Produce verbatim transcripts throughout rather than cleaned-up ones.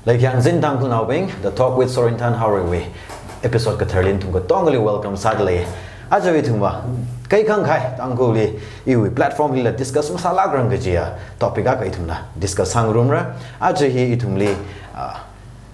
Leikhyangzin Tangkhulnaobing, The Talk with Sorinthan Haoreiwui episode katharli nathum katongali welcome sādalei. Aja ithumva kaikhang kahai Tangkhulli iwui platform hila discuss masālākrang kajiya topic akha ithumna discuss sāngarumra. Aja hi ithumli, ah,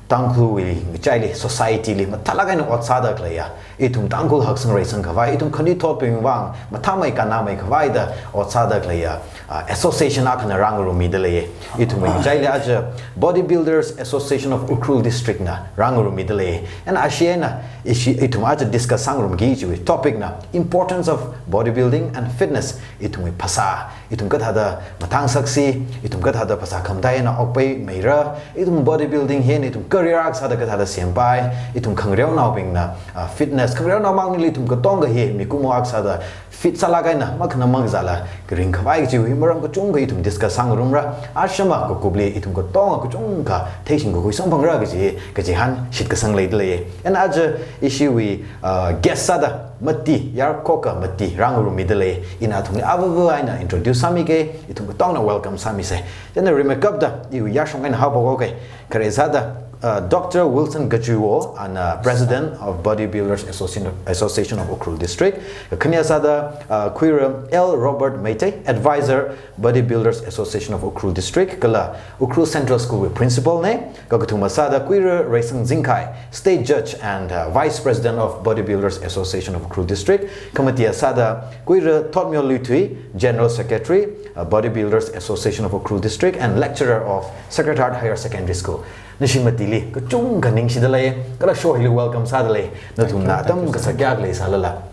Tangkhulwui ngachaili, society li mathālāk eina ot sāda khaleiya, ithum Tangkhul haksang reisang khavai, ithum khanuithotbing vang mathāmei kannāmei khavai da ot sāda khaleiya, ah, association akhana rāngarummidalei. Ithumwui ngachaili aja Bodybuilders Association of Ukhrul District na rāngarummidalei. And ashi eina ishi ithum aja discuss sāngarumki kajiwui topic na importance of bodybuilding and fitness, ithumwui phasā, ithum kathāda mathāngasaksi, ithum kathāda phasā khamataiya eina okpaimeira, ithum bodybuilding hi eina ithum career akha sāda kathāda sempai, ithum khangareonaobingna, ah, fitness, khangareonao mangnili ithum katonga hi mikumo akha sāda fit sālāk eina makhanang makazāla karing khavai kajiwui maram kachungkha ithum discuss sāngarumra. Ashama kakupli ithum katonga kachungkha theishing kakhui samphangra kaji, kachihān shitkasang leidalei. And aja ishiwui, ah, guest sāda Mati, Yarkhoka Mati rāngarummidalei. Ina athumli avāva eina introduce sāmike, ithum katongna welcome sāmise. Chieina rimeikapta iwui yāshong eina haophok haoke. Khare sāda, uh, Doctor Wilson Gajuwo, ana President of Bodybuilders Association, Association of Ukhrul District. Kakhane sāda, uh, Khuira L Robert Meitei, Advisor, Bodybuilders Association of Ukhrul District, kala Ukhrul Central School wui Principal ne, kakathuma sāda Khuira Reisang Zingkhai, State Judge and, uh, Vice President of Bodybuilders Association of Ukhrul District, kamatia sāda Khuira Thotmyo Luithui, General Secretary, uh, Bodybuilders Association of Ukhrul District, and Lecturer of Sacred Heart Higher Secondary School. Nashi matili kachungkha ningshidalei, kala show hili welcome sādalei, nathumna atam kasā kayākha leisālala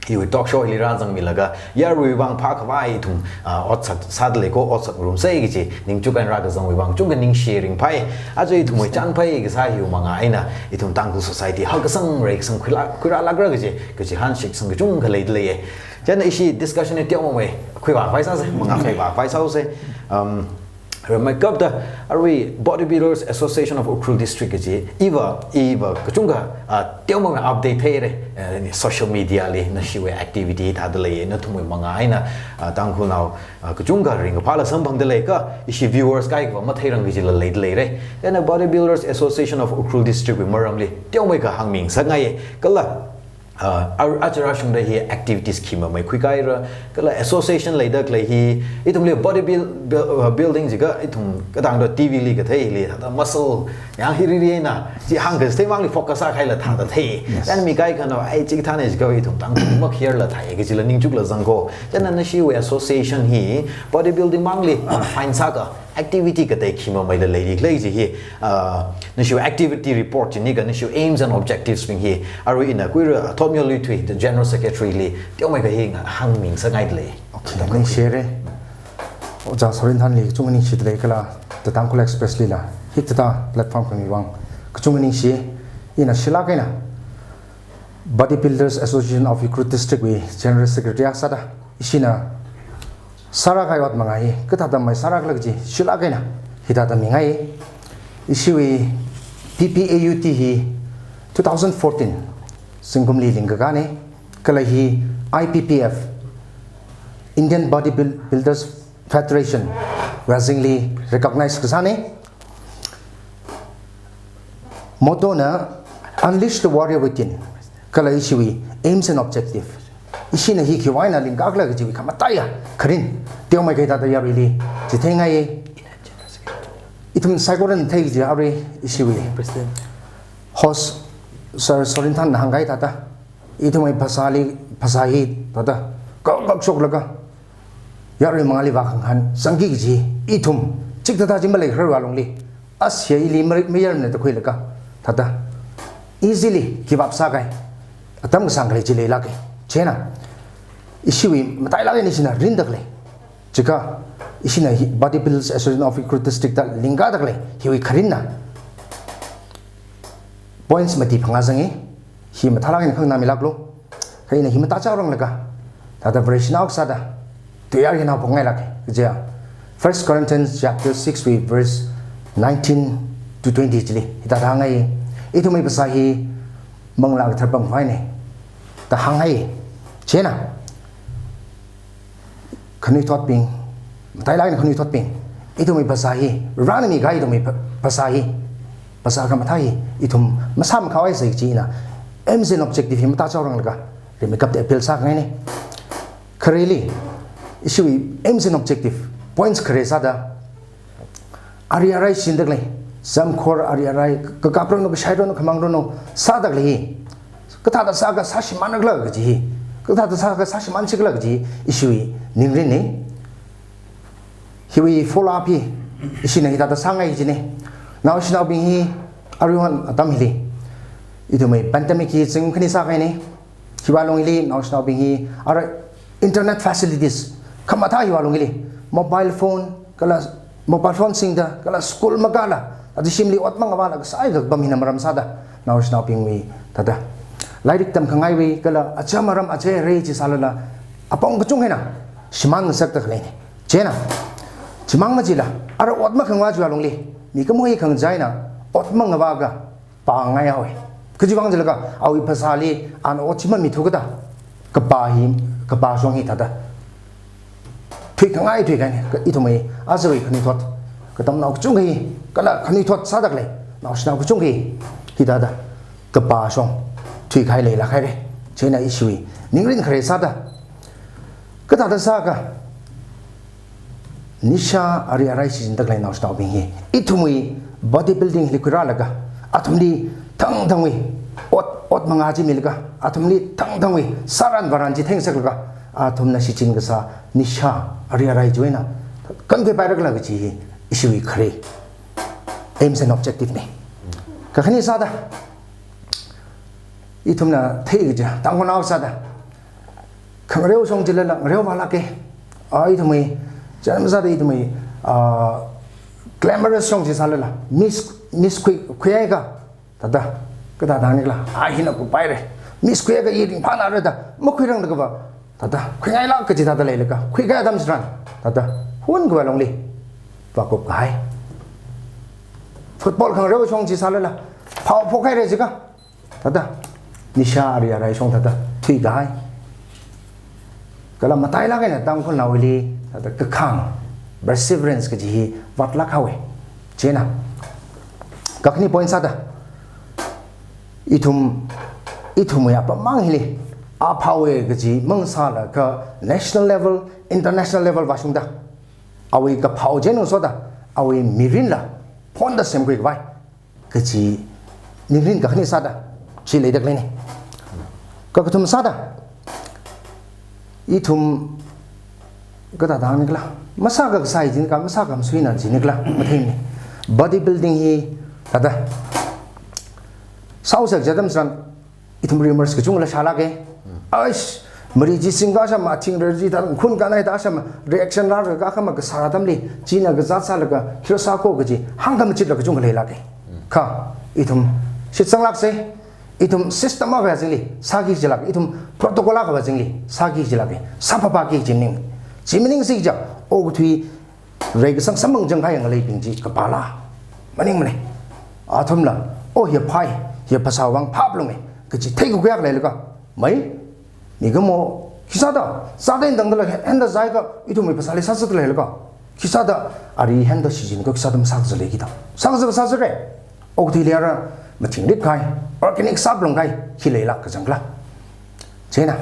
iwui talk show hili rāzangmilaga, yaruiwui vang phākhavai ithum, ah, otsak sādalei ko, otsak rumsei kaji ningchuk eina rākazangwui vang chungkha ningshi ringphai. Aja ithumwui chānphai kasā hiwui manga eina ithum Tangkhul society hakkasang reikasang khuirā, khuirālākra kaji, kachihān shitkasang kachungkha leidalei. Chieina ishi discussion hi teomeimei khuivāpai sāse, manga khuivāpai sāse. Um, rimeikapta arui Bodybuilders Association of Ukhrul District kaji iva, iva kachungkha, ah, teomeimei update theire, eh, social media li nashiwui activity thādalei, nathumwui manga eina, ah, Tangkhulnao, ah, kachungkha ringkaphāla samphangdalei kha ishi viewers kaikhava matheirang kajila leidaleire. Chieina Bodybuilders Association of Ukhrul District wui maramli teomeikha hāngmingasakngai, kala ah, ar-, aja rāshungda hi activities khimamei khuikahaira, kala association leida khalei hi, ithumli body buil-, buil-, uh, building jiakha ithum katangda T V li katheili, thāda muscle, yang hi riri eina, chi hāngkasā theimangli focus sākahaila thāda thei. Yes. Then mi kaikhana, ai, chikathāna jiakha ithum Tangkhul makhairla thei, kajila ningchukla zangko. Chieina nashiwui association hi bodybuilding mangli confine sākha, activity katei khimameila leiri khalei chi hi, ah, nashiwui activity report chi nika nashiwui aims and objectives bing hi, arui ina Khuira Thotmyo Luithui, the General Secretary li teomeikha hi ngahānmingasakngaidalei. Okay, ningshire. Ojā Sorinthanli kachungkha ningshidalei kala The Tangkhul Express lila hikathā platform khami vang kachungkha ningshi. Ina shilāk eina Bodybuilders Association of Ukhrul District wui General Secretary akha sāda, ishina sārākahai ot manga hi kathāda mai sārākhala kaji shilāk eina hithāda mingai. Ishiwui B B A U D hi two thousand fourteen zingkumli lingkakāne, kala hi I B B F, Indian Body Buil-, Builders Federation wui azingli recognize kasāne. Motto na Unleash the Warrior Within, kala ishiwui aims and objective. Ishina hi khiwui eina lingkakhala kajiwui khamataiya kharin teomeikha hithāda yaruili chitheingai. Ithum saikorana thei kaji arui ishiwui President, host Sir Sorinthanna hāngkahai thāda, ithumwui phasāli, phasā hi thāda kak kak shoklaga yarui mangāli vākhangahān sangki kaji, ithum chikathā chi maleikharar vālungli, as ya ili ma-, mayarmana da khuilaga, thāda easily give up sākahai atam kasāng khalei chi leilāke. Chieina ishiwui matailāk eina ishina rinda khalei, jiakha ishina hi Bodybuilders Association of Ukhrul District da lingkada khalei hiwui kharinna points mati phangā zange. Hi mathālāk eina khanganāmilāklu. Kha ina hi matāchaoranglaga, thāda Vareshinao akha sāda tuiyār hina phungngailāke. Kaja First Corinthians chapter six wui verse nineteen to twenty chili hithāda hāngngai. Ithumwui phasā hi Manglā Kathara pamkhavai ne da hāngngai. Chieina khanuithotbing, matailāk eina khanuithotbing, ithumwui phasā hi, Varena mikahai ithumwui pha-, phasā hi phasā khamathā hi ithum masāmakhavai sāki kaji ina aims and objective hi matāchaoranglaga rimeikapta appeal sākhangaina. Khareli, ishiwui aims and objective points khare sāda, ari arai shichinda khalei, zamkhor ari arai, kakap ranu, kashai ranu, khamang ranu sāda khalei hi kathāda sākha sāshimānra khala kaji hi, kathāda sākha sāshimānsi khala kaji hi ishiwui ningrinna. Hiwui follow up hi ishina hithāda sāngai kajina. Naoshinaobing hi aruihon atam hili ithumwui pandemic hi zing khani sākahaina. Hiwui alung hili naoshinaobing hi ara internet facilities khamathā hiwui alung hili mobile phone kala mobile phone singda kala school makāla, aja shimli ot mangavāla kasā kapam hina maram sāda naoshinaobingwui thāda lairik tamkhangaiwui kala aja maram aja rei chi sālala apong kachungkhana shimān ngasakda khaleina. Chieina, chimang machila, ara ot makhangavā chiwui alungli mikumo hi khangachā eina ot mangavāakha pāngai haowa. Kajiwuivang jilaga awui phasāli ana ot chi mamithu kajida, kapā hi, kapā shong hi thāda thuikhangai thuikahaina. Ka ithumwui ajawui khanuithot, katamnao kachungkha hi, kala khanuithot sāda khalei naoshinao kachungkha hi, hithāda kapā shong thuikahai leilāk haira. Chieina ishiwui ningrin khare sāda, kathāda sākha nisha ari arai shichinda khalei naoshinaobing hi ithumwui body building hili khuirālaga, athumli thangthangwui ot, ot mangā chi milaga, athumli thangthangwui sāran vāran chi theingasaklaga, athumna shichin kasā nisha ari arai chiwui eina kankhuipaira khala kaji hi ishiwui khare aims and objective na. Kakhane sāda, ithumna theikaja, Tangkhulnao sāda khangareo shong chilala ngareovālāka. A ithumwui, chānjam sāda ithumwui, ah, glamorous shong chi sālala, miss, miss khui, khuiakha, thāda, kathāda nikhala, a hina khuipaira. Miss khuiakha i ringphānāra da makhuiranglaga va, thāda khuingailāk kaji thāda leilaga, khuikahai atam tharan, thāda, hunkhavai longli vākupkahai. Football khangareo shong chi sālala, phao phokhaira jiakha, thāda nisha ari arai shong thāda thuikahai. Kala matailāk eina Tangkhulnaowuili thāda kakhang, perseverance kaji hi vātlāk haowa. Chieina, kakhane point sāda, ithum, ithumwui apam mang hili aphao kaji mang sālaga national level, international level vāshungda, awui kaphao chi eina ngasoda, awui mirinla phonda semkhuikhavai kaji ningrin kakhane sāda chi leida khaleina. Kakathum sāda, ithum kathāda nikhala, masākha kasā hi jiakha, masākha masuina ji nikhala matheimana. Body building hi thāda sāhaosa kaji atam tharan, ithum rumors kachungla shālāka. Aish, mari chi singkha shama, thing rarji da, khun kanai da shama, reaction rāra kakhama kasā atamli, china kazat sālaga, khila sākho kaji hāngkhamachitla kachungkha leilāka. Kha ithum shitsanglāksa, ithum system akha zingli sāki kajilāk, ithum protocol akha zingli sāki kajilāka. Sāphāphāki kaji maning. Chi maningsi kaja, okathui reikasang samphang changkahai ngaleibing chi kapāla maningmana. Athumla, oh, hi phāi, hi phasāwui vang phāphalunga kaji theikakhuiak leilaga, mai, mikumo khisāda, sāda eina tangdala henda zaiakha ithumwui phasāli sāzatda leilaga, khisāda ari henda shichinkha khisāda masāzat leiki da. Sāzat sāzatra. Okathuili ara mathingrikkahai, organic sāphalungkahai hi leilāk kachangkhala. Chieina,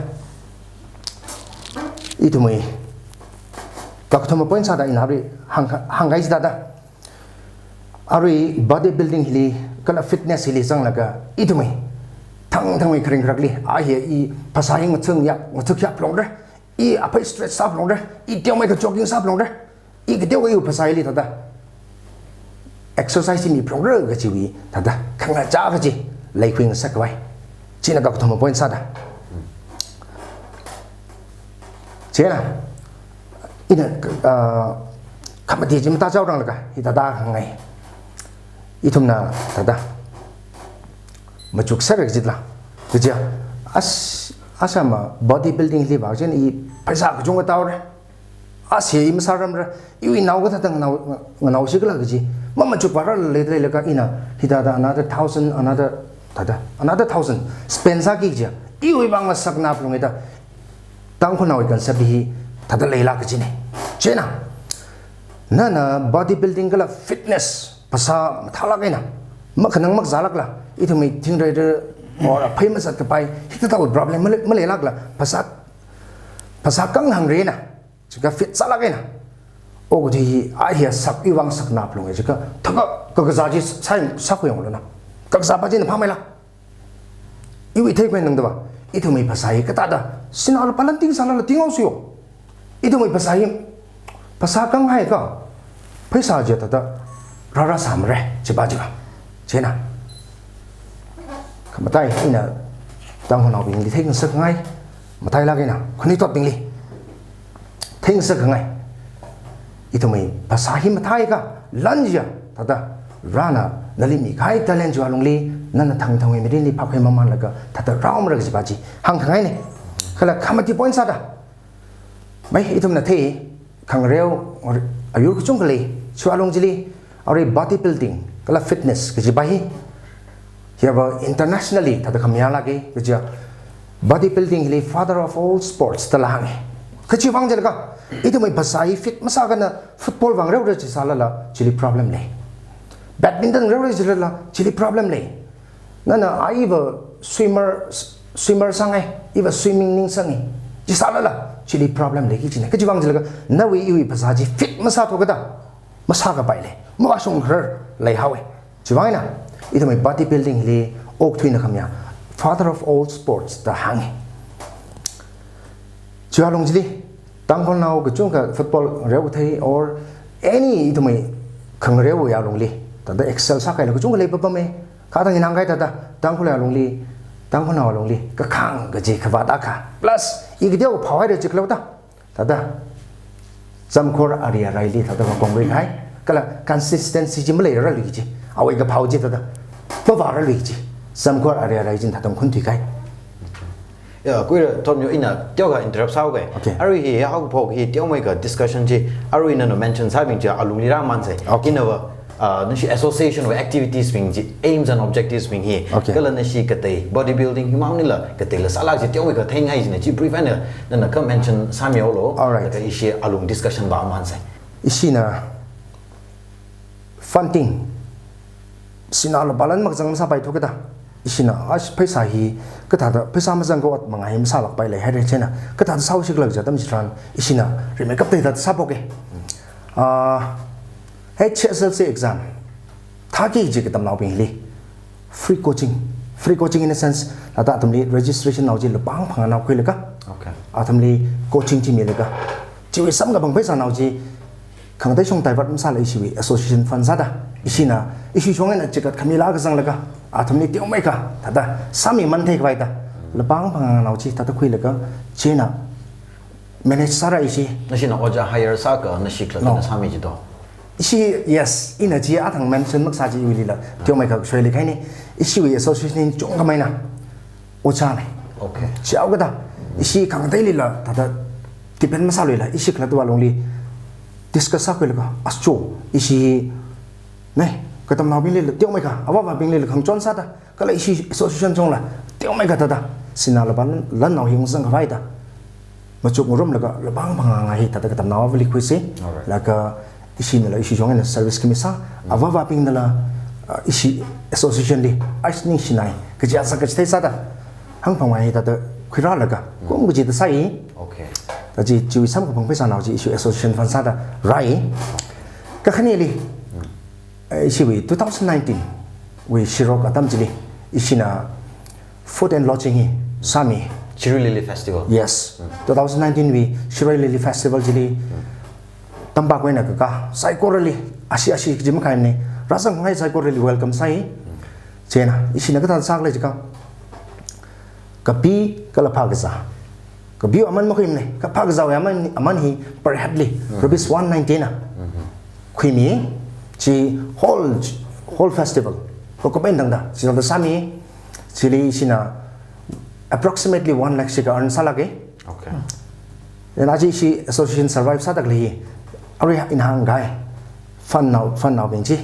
ithumwui kakathuma point sāda ina arui hāng, hāngkahai chi thāda, arui body building hili kala fitness hili zanglaga ithumwui thangthangwui kharing kharakli, a hi i phasā hi ngathung yap, ngathuk yap phalungra, i aphei stretch sāphalungra, i teomeikha jogging sāphalungra, i kateokha iwui phasā hili thāda exercise miphalungra kajiwui thāda khangachā kaji leikhui ngasakkhavai. China kakathuma point sāda. Chieina, ina, ah, khamati chi matāchaoranglaga hithāda hāngngai. Ithumna thāda machukser kajila, kaja, as, asama body building li vā chieina i pheisā kachungkha tāhaora. Ase i masāramra, iwui nao kathāda nganao, nganaosi khala kaji mamachukvāra leida leilaga ina hithāda another thousand, another, thāda, another thousand spend sāki kaja, iwui vang ngasakna phalunga da. Tangkhulnaowui concept hi thāda leilāk kajina. Chieina, nana body building kala fitness phasā mathālāk eina Makhanang makzālākla, ithumwui thingreira or aphei mazatkapai, hikathāwui problem malei, maleilākla, phasā, phasā khanghāngrena, chika fit sālākena. Okathui hi, a hi sak, iwui vang sakna phalunga, chika, thaka, kakazā chi sāi, sākhuiunglona. Kakazāpa china phāmeila. Iwui theikhui nangdava, ithumwui phasā hi kathāda, sinā lupā lan ting sālala tinghaosa yo. Ithumwui phasā hi, phasā khanghai ka, pheisā chi thāda, rāra sāmara, chipa chiva. Chieina. Khamatai, ina, Tangkhulnaobingli theingasak ngai, matailāk eina, khanuithotbingli theingasak ngai. Ithumwui phasā hi mathāi ka, lan chiya, thāda, rāna, nali mikahai talent chiwui alungli, nana thangthangwui mirinli phākhui mamanlaga, thāda rāomara kajipa chi, hāngkhangaina. Kala khamati point sāda. Mai, ithumna thei, khangareo, ayur kachungkha lei, chiwui alung chili, arui body building, kala fitness, kajipa hi. Hiva internationally, thāda khamayālāka, kaja. Body building hili father of all sports, da la hānga. Kachiwui vang jilaga, ithumwui phasā hi fit masākana football vang reora chi sālala, chili problem lei. Badminton reora chilala, chili problem lei. Nana a iva swimmer, swimmer sāngai, iva swimming ningsangi. Chi sālala, chili problem lei kajina. Kachiwui vang jilaga, nawui iwui phasā chi fit masāthukada, masākapai lei. Mavāshung kharar leihaowa. Chiwui vang eina, ithumwui body building hili okathuina khamayā, father of all sports da hānga. Chiwui alung chili, Tangkhulnao kachungkha football reo kathei or any ithumwui khangareowui alungli, thāda excel sākahaila kachungkha leipapama, kathāda ina hāngkahai thāda, Tangkhul alungli, Tangkhulnao alungli, kakhang kaji khavāt akha. Plus, i kateo phāhaira chiklo da. Thāda, zamkhor ari araili thāda makong ri hai, kala consistency chi maleirarlui kaji, awui kaphao chi thāda, mavārarlui kaji, zamkhor ari arai china thāda khunthui kahai. Ya, Kuira Thotmyo, ina teokha interrupt sāuka. Okay. Arui hi, haokaphok hi, teomeikha discussion chi, arui nana mention sābing chi, alungli rāmansei. Okay. Inava, ah, nashi association wui activities bing chi, aims and objectives bing hi. Okay. Kala nashi katei, bodybuilding hi maningla, kateila sālāk chi, teomeikha theingai china, chi brief eina, nana kha mention sāmihaolu. All right. Laga ishi alung discussion vāmansei. Ishina funding, sinā lupā lan makazang masāpaithukada. Ishina, ash pheisā hi, kathāda, pheisā mazangkha ot manga hi masālākpai leihaira chieina, kathāda sāhaosi khala kaja atam chitharan, ishina, rimeikap thāda sāphoka. Ah, H S L C exam, thāki kaji katamnaobingli, free coaching. Free coaching in a sense, thāda athumli registration nao chi lupāng phangā nao khuilaga. Okay. Athumli coaching chi milaga. Chiwui samkaphang pheisā nao chi, khangatei shong divert masāla ishiwui association fund sāda. Ishina, ishi shong eina chikat khamila kazanglaga. Athumli teomeikha, thāda, sāmiman theikhavai da. Lupāng phangā nao chi, thāda khuilaga, chieina, manage sāra ishi. Nashina ojā hire sāka, nashi khala No. Nana sāmi jido. Ishi, yes, ina chi athang mention makasā chiwuilila, teomeikha shoili kahaina, ishiwui association chungkhameina, ojāna. Okay. Chihaokada, ishi khangateilila, thāda depend masāluila, ishi khalattawui alungli discuss sākhuilaga, acho, ishi, ne, katamnaobinglila, teomeikha, avāvābinglila khangachon sāda, kala ishi association chungla, teomeikha thāda, sinā lupā lan, lan nao hi ungzang khavai da. Machukngarumlaga, lupāng phangā ngai hi thāda katamnao avali khuisa. All right. Laga, ishinala, ishi shong eina service khami sā, avāvābingnala, ah, ishi association li, ash ningshinai, kaja sā kachithei sāda, hangphang ngai hi thāda khuirālaga, kum kachida sāi. Okay. Thāda chi, chiwui samkaphang pheisā nao chi, ishi association fund sāda, rai. Kakhaneli, eh, ishiwui two thousand nineteen wui Shirok atam chili, ishina food and lodging hi sāmi. Shirui Lily Festival. Yes. Two thousand nineteen wui Shirui Lily Festival chili tampak eina kakā, saikorali, ashi ashi kaji makhaimana, rāzangngai saikorali welcome sāi. Chieina, ishina kathāda sākhala jiakha, kapi kala phākazā. Kapi aman makhuimana, kha phākazāwui aman, aman hi per head li, rupees one ninety na. Khuimi, chi whole, whole festival, kakup eina tangda, chithāda sāmi, chili ishina approximately one lakh shika earn sālāka. Okay. Then aja ishi association survive sāda khalei hi, arui ina hāngkahai, fund nao, fund naobing chi,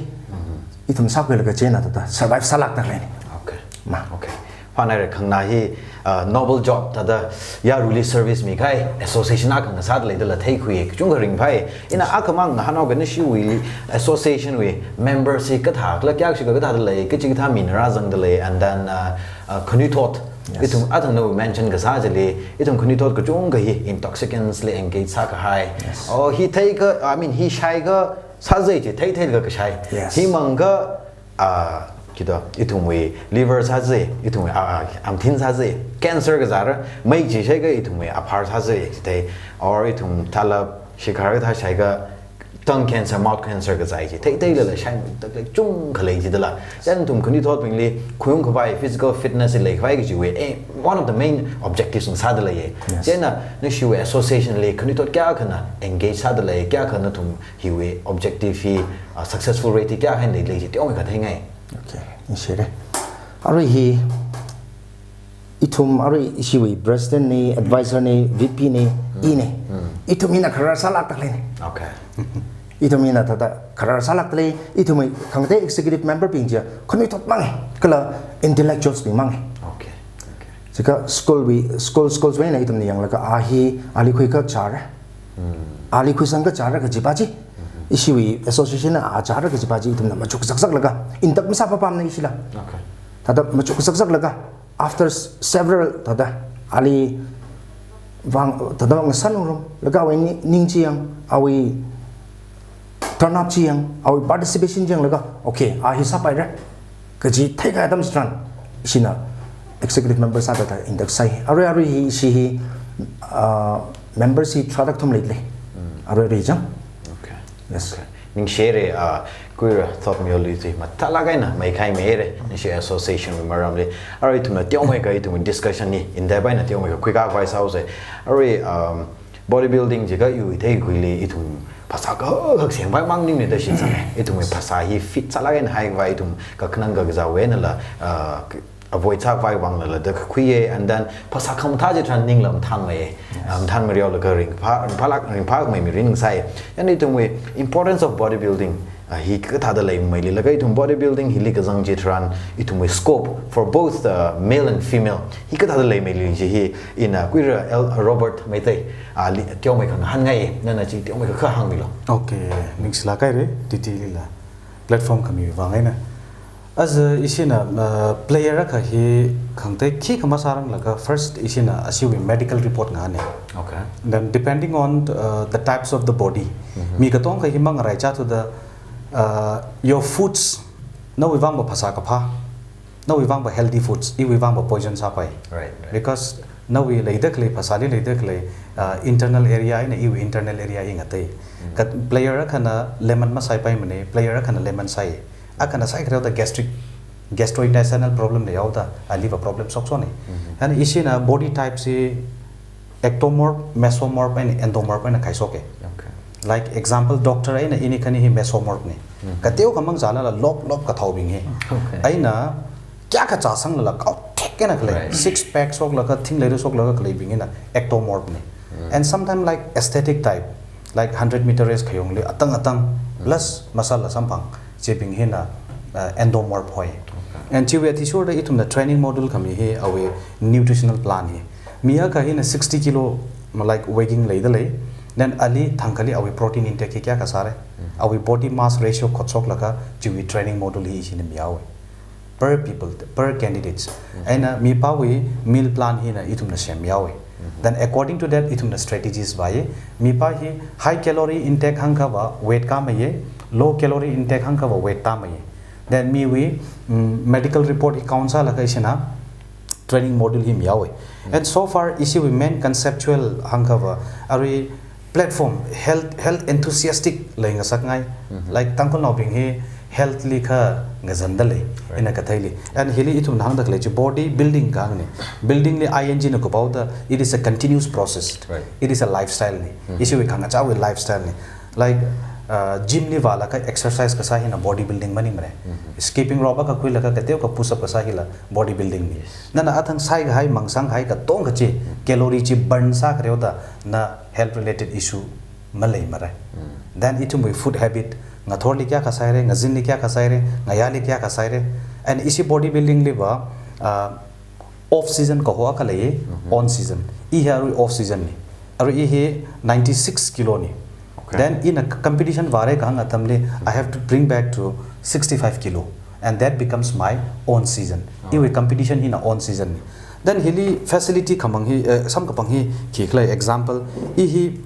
ithum sākhuilaga chieina thāda survive sālākda khaleina. Okay. Ma. Okay. Phanai re khangna hi, uh, noble job thāda yaruli service mikahai association akha ngasāda leidala theikhui, kachungkha ringphai. Ina akhamang ngahānhaoga nashiwuili association wui members hi kathā kala kayākha shikha kathāda lei, kachikathā mina rāzangda lei, and then, uh, uh, khanuithot. Yes. Ithum athang nawui mention kasā chili, ithum khanuithot kachungkha hi intoxicants li engage sākahai. Yes. Oh, hi theikha, I mean, hi shaikha sāzai chi theitheilaga kashai. Yes. Himangkha, ah, kida, ithumwui liver sāzai, ithumwui, ah, ah, amthin sāzai, cancer kazāra, mei chi shaikha ithumwui aphar sāzai, chithei, or ithum thalap, shikhar kathā shaikha, tongue cancer, mouth cancer kazai chi theitheilaga shai, tak lei chungkha lei chidala. Then ithum khanuithotbingli khuiung khavai, physical fitness leikhavai kajiwui, eh, one of the main objectives sāda leiya. Yes. Chieina nashiwui association li khanuithot kayākhana engage sāda lei, kayākhana ithum hiwui objective hi, uh, successful rate hi kayākha eina leilei chi teomeikha theingai. Okay, ningshire. Arui hi, ithum arui ishiwui president ni, advisor ni, V P ni, Mm. ini. Mm. Ithum hina kharar sālākda leini. Okay. Ithum hina thāda kharar sālākda lei, ithumwui khangatei executive member bing chiya khanuithot mang, kala intellectuals bing mang. Okay. Okay. Chikha school wui, school, schools wui eina ithumna yanglaga a hi, ali khuikha chāra. Mm. Ali khuisangkha chāra kajipa chi. Mm-hmm. Ishiwui association na a chāra kajipa chi ithumna machuk zakzaklaga, intak masāpapamna ishila. Okay. Thāda machuk zakzaklaga, after s-, several thāda, ali vang, thāda vang san rum, laga awui ni-, ning chiyang, awui turn up chiyang, awui participation chiyang laga, okay, a hi sāpaira kaji theikahai atam chitharan, ishina executive member sāda thāda intak sai. Arui arui hi, ishi hi, uh, members hi tharāda kathum leilei. Mm. Arui arui chang. Okay. Yes. Okay. Ningshire, ah, kuira thotmiyoli chi mathālāk eina maikahai mire, nashi association wui maramli. Arui ithumna teomeikha ithum discussion hi, in depth eina teomeikha khuikā khavai sāhaosa. Arui, um, bodybuilding jiakha iwui theikhuili ithum phasā kakhak sengpai mang maningmana da shitsanga. Ithumwui phasā hi fit sālāk eina haikhavai ithum kakhanang kakazāwui einala, ah, avoid sākhavai vangla laga khuiya, and then phasā khamathā chitharan ningla mathānmeiya. Yes. Ah, mathānmei rihaolaga ringphā, ringphālāk, ringphāmei mirin sai. And ithumwui importance of bodybuilding, ah, hi kathāda leimeili, laga ithum bodybuilding hili kazang chitharan ithumwui scope for both, uh, male and female hi kathāda leimeili chi hi ina kuira L Robert Meitei, ah, li teomeikha ngahānngai, nana chi teomeikha kha hāngmilu. Okay, ningshilāk haira, T T lila platform khami vang eina. As a, ishina, uh, player akha hi khangatei khikha masāranglaga first ishina ashiwui medical report ngahāna. Okay. Then depending on, uh, the types of the body, Mm-hmm. mi katongkha hi mangaraichāthuda, uh, your foods, nawui vangva phasā kaphā, nawui vangva healthy foods, iwui vangva poison sāpai. Right, right. Because nawui leida khalei, phasāli leida khalei, uh, internal area eina iwui internal area hi ngatei. Mm. Kha player akhana lemon masaipaimana, player akhana lemon sai. Akhana saikhare da gastric, gastrointestinal problem leihaoda, a liver problem shokshokna. Mm-hmm. And ishina body type chi ectomorph, mesomorph eina endomorph eina khaishoka. Okay. Like example, doctor eina ini khani hi mesomorph na. Mm-hmm. Kateokha mangzālala lop lop kathaobing hi. Okay. Eina kayākha chāsanglala kaothek eina khalei, Right. six pack shoklaga, thingleida shoklaga khaleibing hina ectomorph na. Mm. And sometimes like athletic type, like hundred meter race khayongli atang atang, Mm. plus muscle la samphang, chibing hina, uh, endomorph hoi. Okay. And chiwui athishurda ithumna training module khami hi awui nutritional plan hi. Mi akha hina sixty kilo, like, weighing leida lei, then ali thangkhali awui protein intake hi kayākha sāra, Mm. awui body mass ratio khotshoklaga chiwui training module hi ishina mihaowa. Per people, per candidates. Mm. Eina mipāwui meal plan hina ithumna semmihaowa. Mm-hmm. Then according to that, ithumna strategies vāya. Mipā hi high calorie intake hāngkhava weight kāmeiya, low calorie intake hāngkhava weight tāmeiya. Then miwui, mm, medical report hi count sālaga ishina training module hi mihaowa. Mm. And so far, ishiwui main conceptual hāngkhava, arui platform, health, health enthusiastic leingasakngai. Mm-hmm. Like, Tangkhulnaobing hi health li kha ngazanda lei, Right. ina katheili. And hili ithumna hāngda khalei chi body building kahāngna. Building li I N G na kupaoda, it is a continuous process. Right. It is a lifestyle na. Mm-hmm. Ishiwui khangachāwui lifestyle na. Like, uh, gym li vālaga exercise kasā hina body building maningmana. Mm-hmm. Skipping rope akha khuilaga kateokha push up kasā hila body building na. Yes. Nana athang saikahai, mangsangkahai katongkha chi, calorie chi burn sākhareoda, na health related issue maleimara. Mm. Then ithumwui food habit, ngathorli kayākha sāhaira, ngazinli kayākha sāhaira, ngayāli kayākha sāhaira. And ishi body building liva, uh, Off season kaho akha lei, on season. I hi arui off season ni. Arui i hi ninety-six kilo ni. Okay. Then ina competition vāra kahāng atamli, I have to bring back to sixty-five kilo. And that becomes my on season. Iwui competition hina on season ni. Then hili facility khamang hi, eh, samkaphang hi khikhala example, i hi,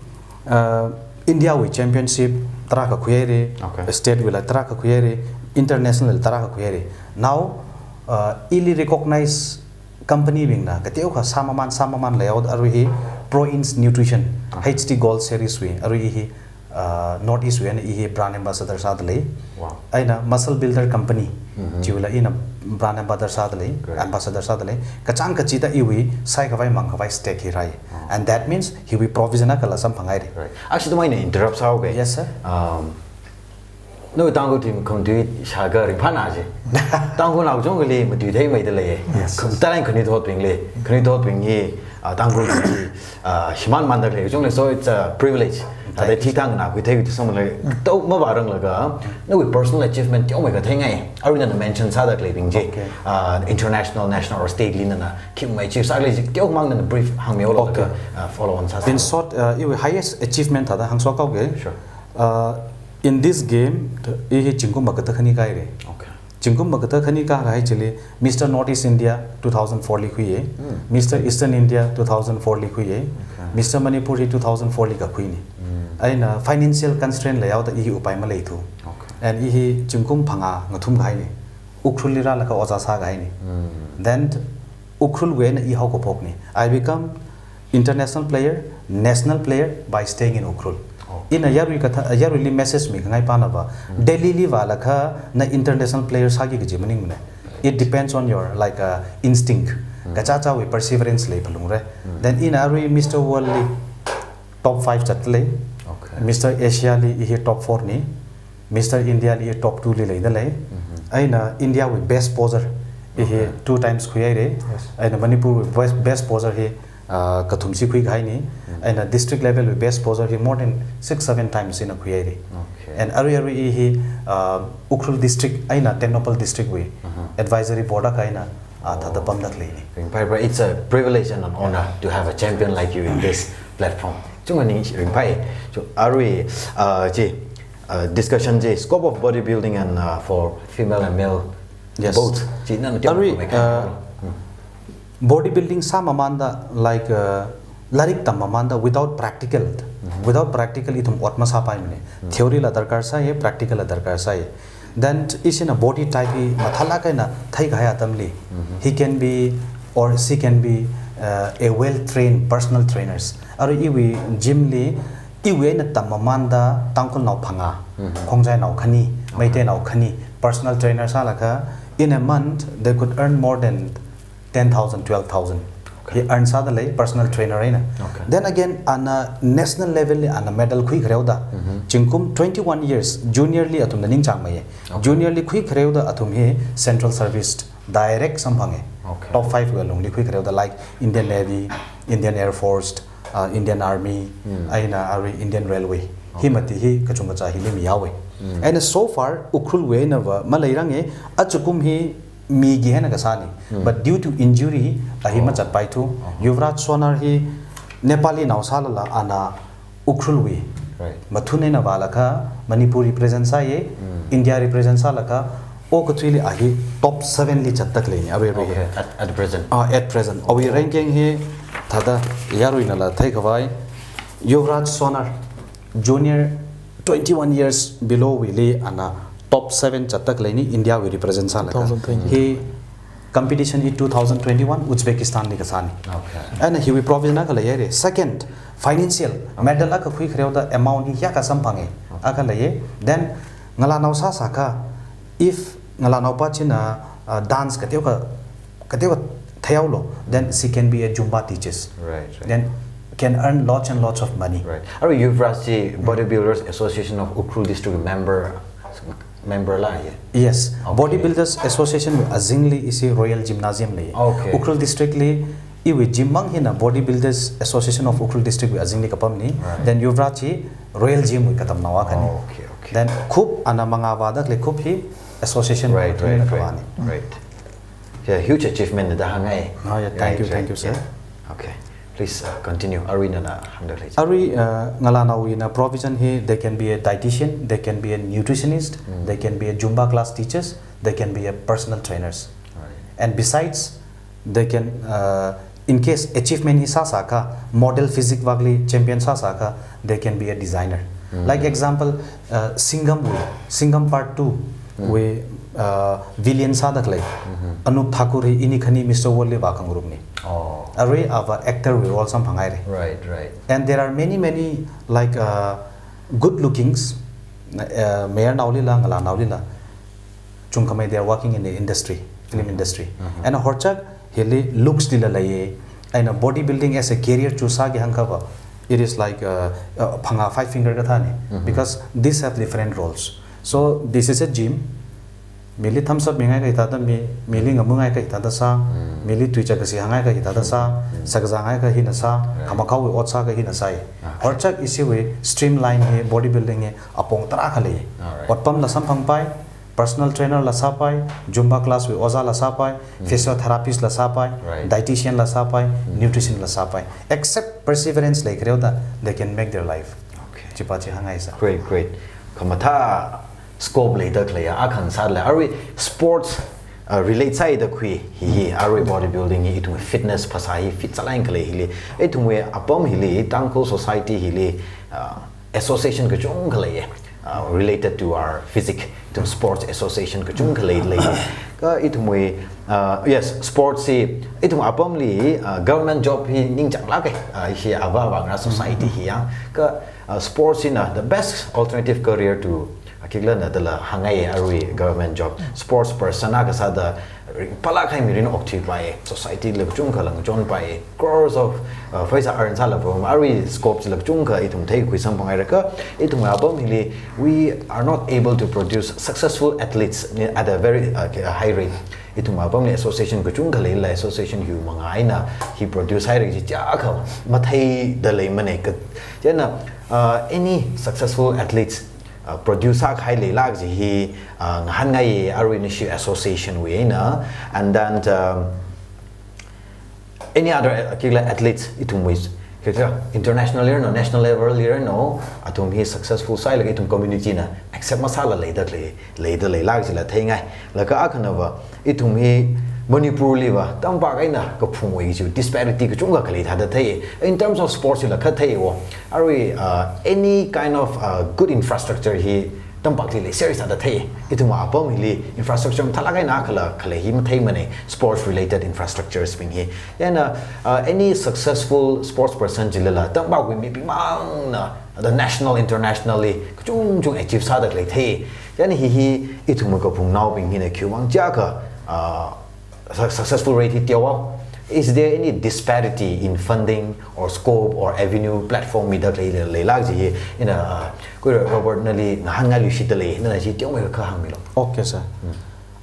uh, India wui championship tarākha khuihaira, okay, state wuila tarākha khuihaira, international tarākha khuihaira. Now, uh, ili recognize company bingna kateokha sāmaman, sāmaman layout arui hi Pro Ins Nutrition, okay, H T Gold Series wui, arui hi, uh, North East wui eina i hi brand ambassador sādalei. Wow. Eina Muscle Builder Company, chiwuila ina brand ambassador sādalei, great, ambassador sādalei. Kachāng kachida iwui saikhavai mangkhavai stake hi rāi. Wow. And that means hiwui provision akhala samphanghaira. Right. Actually, tumai interrupt sāuke. Yes, sir. Um, no, Tangkhul team khamtui shākha ringphāna ji. Tangkhulnao kachungkhali matui theimeida lei. Yes, yes. Khamatalai khanuithotbingli, khanuithotbing hi, ah, Tangkhul team hi, ah, shimānmanda lei kachungkhali, so it's a privilege. Thank you, sir. Thāda thikthang na khuithei tu samla, tao mavāranglaga, nawui personal achievement teomeikha theingai. Arui nana mention sāda khaleibing chi, okay, ah, international, national or state li nana khimamei achieve sākhalei chi teomang nana brief hāngmihaolu, okay, ah, follow on sāsa. In short, uh, iwui highest achievement thāda hāngshok haoke. Sure. Uh, in this game, i hi zingkum makathā khani kāhaira. Okay. Zingkum makathā khani kākahai chili, Mister North East India two thousand four li khuiya. Hmm. Mister Eastern India two thousand four li khuiya. Okay. Mister Manipur hi two thousand four li kakhuini. Hmm. Eina financial constraint leihaoda i hi upai maleithu. Okay. And i hi zingkum phangā ngathum kahaini. Ukhrulli rālaga ojā sākahaini. Hmm. Then Ukhrulwui eina i haokaphokni. I become international player, national player by staying in Ukhrul. Oh. Ina yarui kathā, yaruili message mikhangai pānava, hmm, Delhi li vālaga na international player sāki kaji maningmana. It depends on your, like, uh, instinct. Hmm. Kachāchāwui perseverance lei phalungra. Hmm. Then ina arui Mister World li top five zatlei. Okay. Mister Asia li i hi top four ni. Mister India li top two li leidalei. Mhm. Eina India wui best poser i hi, okay, two times khuihaira. Yes. Eina Manipur wui best, best poser hi, ah, kathumshi khuikahaini. Mhm. Eina district level wui best poser hi more than six, seven times ina khuihaira. Okay. And arui arui i hi, ah, Ukhrul district eina Tengnoupal district wui, mhm, advisory board akha eina, ah, thāda, oh, pamda khaleini. Ringphai, bro. It's a privilege and an honor, yeah, to have a champion like you in this platform. Chunga ning ringphai. Chu arui, ah, chi, uh, discussion chi, scope of bodybuilding and, uh, for female and male, yes, both. Chi nana teo arui, mai uh, hmm, bodybuilding sāmamanda, like, uh, lairik tammamanda without practical, mhm, without practical ithum ot masāpaimana. Hmm. Theory la darkar sāya, practical la darkar sāya. Then ishina body type hi mathālāk eina theikahai atamli, mhm, he can be or she can be, uh, a well-trained personal trainers. Arui iwui gym li, iwui eina tammamanda Tangkhulnao phangā, mhm, Khongjainao khani, okay, Meiteinao khani, personal trainer sālaga, in a month, they could earn more than ten thousand, twelve thousand. Okay. Hi earn sādalei personal trainer eina. Okay. Then again, ana national level li ana medal khuikhareoda, mhm, zingkum twenty-one years, junior li athumna ningchāngmeiya. Okay. Junior li khuikhareoda athum hi central service direct samphanga. Okay. Top five wui alungli khuikhareoda, like Indian Navy, Indian Air Force, uh, Indian Army, hmm, eina arui Indian Railway. Okay. Hi mati hi kachungkachā hili mihaowa. Hmm. Eina so far, Ukhrulwui einava maleiranga, ajakum hi mi gi hena kasāni. Hmm. But due to injury, a hi, oh, machatpaithu. Uh-huh. Yuvraj Sonar hi Nepalinao sālala ana Ukhrulwui, right, mathun eina vālaga Manipur represent sāya, hmm, India represent sālaga, okathuili a hi top seven li zatda khaleini, arui arui hi. Okay, at, at present. Ah, at present. Awui ranking hi thāda yaruinala theikhavai, Yuvraj Sonar, junior twenty-one years below wuili ana top seven zatda khaleini India wui represent sālaga. Two thousand twenty. Hi competition hi two thousand twenty-one Uzbekistan li kasāni. Okay. Eina hiwui provision akha leihaira. Second, financial. Okay. Medal akha khuikhareoda amount hi hiyākha samphanga. Okay. Akha leiya. Then ngalānao sāsākha, if ngalānaopa china, uh, dance kateokha, kateokha theihaolu, then she can be a Zumba teachers. Right, right. Then can earn lots and lots of money. Right. Arui Yuvraj chi Bodybuilders Association of Ukhrul District member, member la ya? Yes. Okay. Bodybuilders Association wui azingli ishi Royal Gymnasium lei. Okay. Ukhrul District li iwui gym mang hina Bodybuilders Association of Ukhrul District wui azingli kapamni. Right. Then Yuvraj chi Royal Gym wui katamnao akhani. Okay, okay. Then khup ana mangā vāda khalei khup hi association, right, wui, right, right, kavāni. Right. Yeah, huge achievement da hāngai. Oh, yeah, thank you, Right, thank you, right, sir. Yeah. Okay. Please, uh, continue. Arui nana hāngda lei. Arui, uh, ngalānaowui eina provision hi, they can be a dietitian, they can be a nutritionist, Mm. they can be a Zumba class teachers, they can be a personal trainers. Right. And besides, they can, uh, in case achievement hi sāsākha, model physique vākli champion sāsākha, they can be a designer. Mm. Like example, uh, Singham wui, Singham Part Two Mm. wui, uh, villain sāda khalei, Mm-hmm. Anup Thakur hi ini khani Mister World li vākhangarumni. Oh. Arui ava actor wui role samphanghaira. Right, right. And there are many, many, like, uh, good lookings, uh, mayarnaolila, ngalānaolila, chungkhamei, they are working in the industry, film Mm-hmm. industry. Mm-hmm. And horchak hili looks lila leiya, eina bodybuilding as a career choose sāki hāngkhava, it is like, uh, uh, phangā five finger kathāna, Mm-hmm. because these have different roles. So this is a gym. Mili thumbs up mingaikha hithāda mi, mili ngamungaikha hithāda sā, Mm. mili tui chakasi hāngngaikha hithāda sā, Mm. sakazā ngaikha hina sā, Right. khamakhao wui ot sākha hina sāi. Ah. Horchak ishiwui streamline hi, bodybuilding hi apong tarākha lei. All right. Otpamla samphangpai, personal trainer la sāpai, Zumba class wui ojāla sāpai, Mm. physiotherapist la sāpai, Right. dietitian la sāpai, Mm. nutrition la sāpai. Except perseverance leikhareuda, they can make their life. Okay. Chipa chi hāngngaisa. Great, great. Khamathā scope leida khaleiya, akha sālala. Arui sports, uh, relate sāhaida khui hi, hi, arui bodybuilding hi, ithum fitness phasā hi, fit sālāk eina khalei hili. Ithumwui apam hili, Tangkhul society hili, uh, association kachungkha leiya, uh, related to our physique. Ithum sports association kachungkha lei, lei. Kha ithumwui, uh, yes, sports hi, ithum apamli, uh, government job hi ningchanglāka, uh, hi ava avā ngarā society hi ya. Kha, uh, sports hina the best alternative career to, uh, khikhala nadala hāngngai arui government job. Sports person akha sāda ringphālāk kahai mirin okthuipai, society la kachungkhala ngachonpai, crores of, uh, pheisā earn sālaga arui scope chila kachungkha ithum theikhui samphanghaira kha, ithum apam hili, we are not able to produce successful athletes ni at a very, uh, high rate. Ithum apamli association kachungkha leilala association hiwui mangā eina hi produce haira kaji chiyākha matheida leimana kha. Chieina, uh, any successful athletes, uh, produce sākahai leilāk kaji hi, uh, ngahānngai arui nashi association wui eina. And then, um, any other, uh, khikhala athletes ithumwui, khikhala international level no, national level level no, athum hi successful sāhailaga ithum community na accept masāla leida lei, leida leilāk kajila theingai. Laga akhanava, ithum hi Manipurliva tampak eina kaphungwui kaji disparity kachungkha khalei thāda thei. In terms of sports hila kha thei wo. Arui, uh, any kind of, uh, good infrastructure hi tampakli leiser sāda thei. Ithum apam hili infrastructure mathālāk eina khala, khalei hi matheimana, sports related infrastructures bing hi. Chieina, uh, any successful sports person chilala, tampakwui mibingmangna, the national, internationally, kachungchung achieve sāda khalei thei. Chieina hi hi ithum kaphungnaobing hina khiwuivang chiyākha, uh, suc-, successful rate hi teowa. Is there any disparity in funding or scope or avenue platform mida lei, leilāk kaji hi ina, uh, khuira Robert nali ngahānngai luishitda lei, nana chi teomeikha hāngmilu. Okay, sir. Hmm.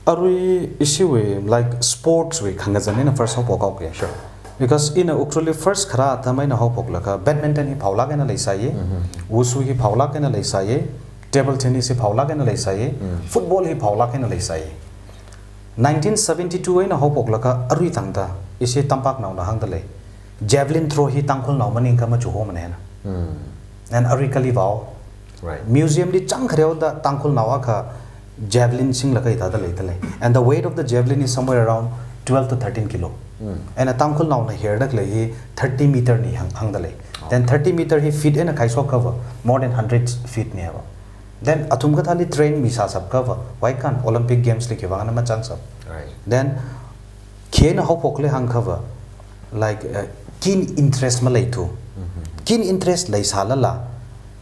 Arui ishiwui, like, sports wui khangazan ina first haophok haoke. Sure. Because ina Ukhrulli first kharā atam eina haophoklaga badminton hi phaolāk eina leisāya, Mm-hmm. wushu hi phaolāk eina leisāya, table tennis hi phaolāk eina leisāya, Mm. football hi phaolāk eina leisāya. Nineteen seventy-two eina haophoklaga arui tangda, ishi tampaknaona hāngda lei. Javelin throw hi Tangkhulnao maningakha machukho mana hina. Hmm. And arui kali vao. Right. Museum li chang khareuda Tangkhulnao akha javelin singlaga hithāda leida lei. And the weight of the javelin is somewhere around twelve to thirteen kilo. Hmm. And a Tangkhulnaona herda khalei hi thirty meter ni hāng, hāngda lei. Oh. Then thirty meter hi feet eina khaishokhava, more than hundred feet ni hava. Then athum kathāli train misāshapkhava, why can't Olympic Games li khiwuivang ana machansap? Right. Then khi eina haophokle hāngkhava, like, uh, keen interest maleithu. Mm-hmm. Keen interest leisālala,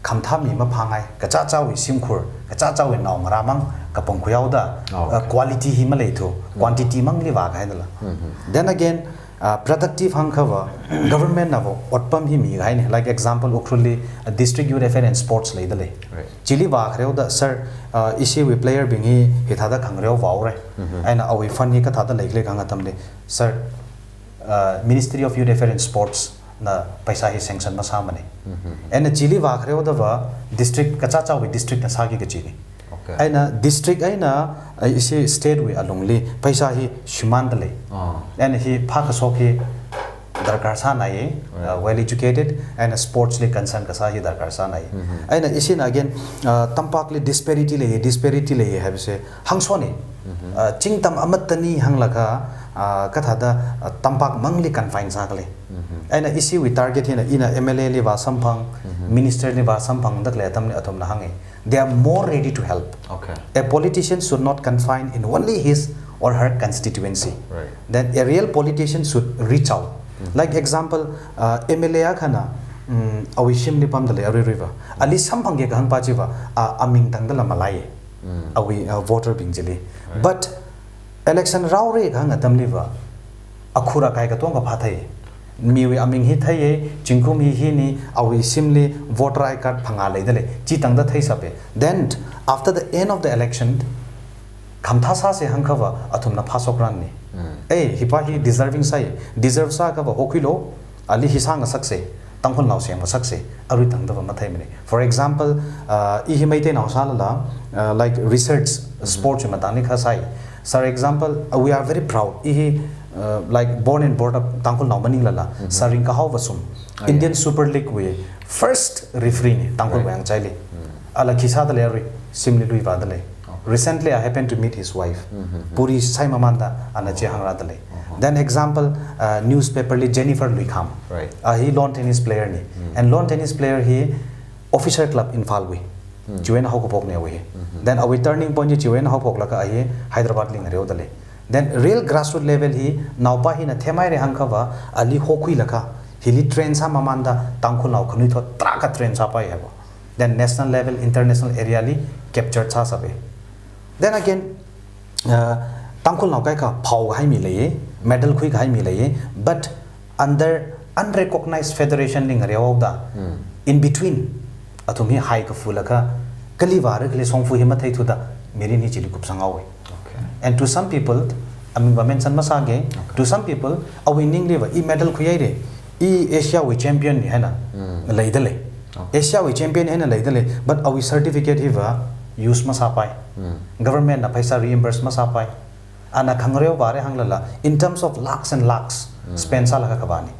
khamathā mi maphāngai, kachichāwui shimkhur, kachichāwui naongarā mang kapangkhui haoda, Oh, uh, okay. quality hi maleithu, Mm. quantity mangli vākahaidala. Mm-hmm. Then again, uh, productive hāngkhava, government nava otpam hi mikahaina. Like example, Ukhrulli, uh, District Youth Affairs and Sports leida lei. Right. Chili vākhareoda, sir, uh, ishiwui player bing hi hithāda khangareo vaore. Mm-hmm. Eina awui fund hi kathāda leikhala hāng atamli, sir, uh, Ministry of Youth Affairs and Sports na paisa hi sanction masāmana. Mm-hmm. Eina chili vākhareodava district, kachichāwui district na sāki kachina. Okay. Eina district eina, uh, ishi state wui alungli pheisā hi shimānda lei. Ah. Eina hi phākashok hi darkar sānai, Right. uh, well educated, eina sports li concern kasā hi darkar sānai. Eina ishina again, uh, tampakli disparity lei, disparity lei haibase hāngsoni. Uh, chingtam amattani hānglaga, uh, kathāda, uh, tampak mangli confine sākali. Eina ishiwui target hina ina M L A li vāsamphang, minister li vāsamphangda khalei atamli athumna hāngi. They are more ready to help. Okay. A politician should not confine in only his or her constituency. Right. Then a real politician should reach out. Like example, uh, M L A akhana, mm, awui shimli pamda lei aruiruiva. Ali samphangki kahāng pa chiva, uh, aming tangdala malai. Awui, uh, voter bing chili. But election raore kahāng atamliva, akhur akai katonga phāthei. Miwui aming hi theiye, zingkum hi hini, awui shimli voter I D card phangā leida lei, chi tangda theisāpe. Then, after the end of the election, khamathā sāse hāngkhava, athumna phāshok ranni. Eh, hipa hi deserving sāi, deserve sākhava hokhuilo, ali hi sāngasakse, Tangkhulnao semngasakse, arui tangdava matheimane. For example, uh, i hi Meiteinao sālala, uh, like research, sports matangli kha sāi. For example, uh, we are very proud. I hi, uh, like born and brought up Tangkhulnao maninglala, Sir Ringkahao Vashum, Indian Super League wui first referee ni, Tangkhul wui hāngchaili. Ala khi sāda lei arui, shimli lui vāda lei. Recently, I happened to meet his wife. Puri sai mamanda, ana chi hāngrāda lei. Then example, uh, newspaper li Jennifer Luikham. Right. Uh, hi lawn tennis player ni. And lawn tennis player hi Officer Club Imphal wui. Chiwui eina haokaphokne awui hi. Then awui turning point chi chiwui eina haophoklaga a hi Hyderabad li ngareoda lei. Then real grassroots level hi naopa hina themhaire hāngkhava, ali hokhuilaga, hili train sā mamanda, Tangkhulnao khanuithot tarākha train sāpai haiva. Then national level, international area li capture sāsāpe. Then again, uh, Tangkhulnao kaikha phao kahai mi leiye, medal khui kahai mi leiye, but under unrecognized federation li ngareohaoda, in between, athum hi hai kafulaga, kali vāra kali shongfa hi matheithuda, mirin hi chili kupsanghaowe. Okay. And to some people, amingva mention masāge, to some people, awui ningliva, i medal khuihaire, i Asia wui champion ni haina, leida lei. Asia wui champion haina leida lei, but awui certificate hiva use masāpai. Government na pheisā reimburse masāpai. Ana khangareo vāre hānglala, in terms of lakhs and lakhs, spend sālaga kavāni.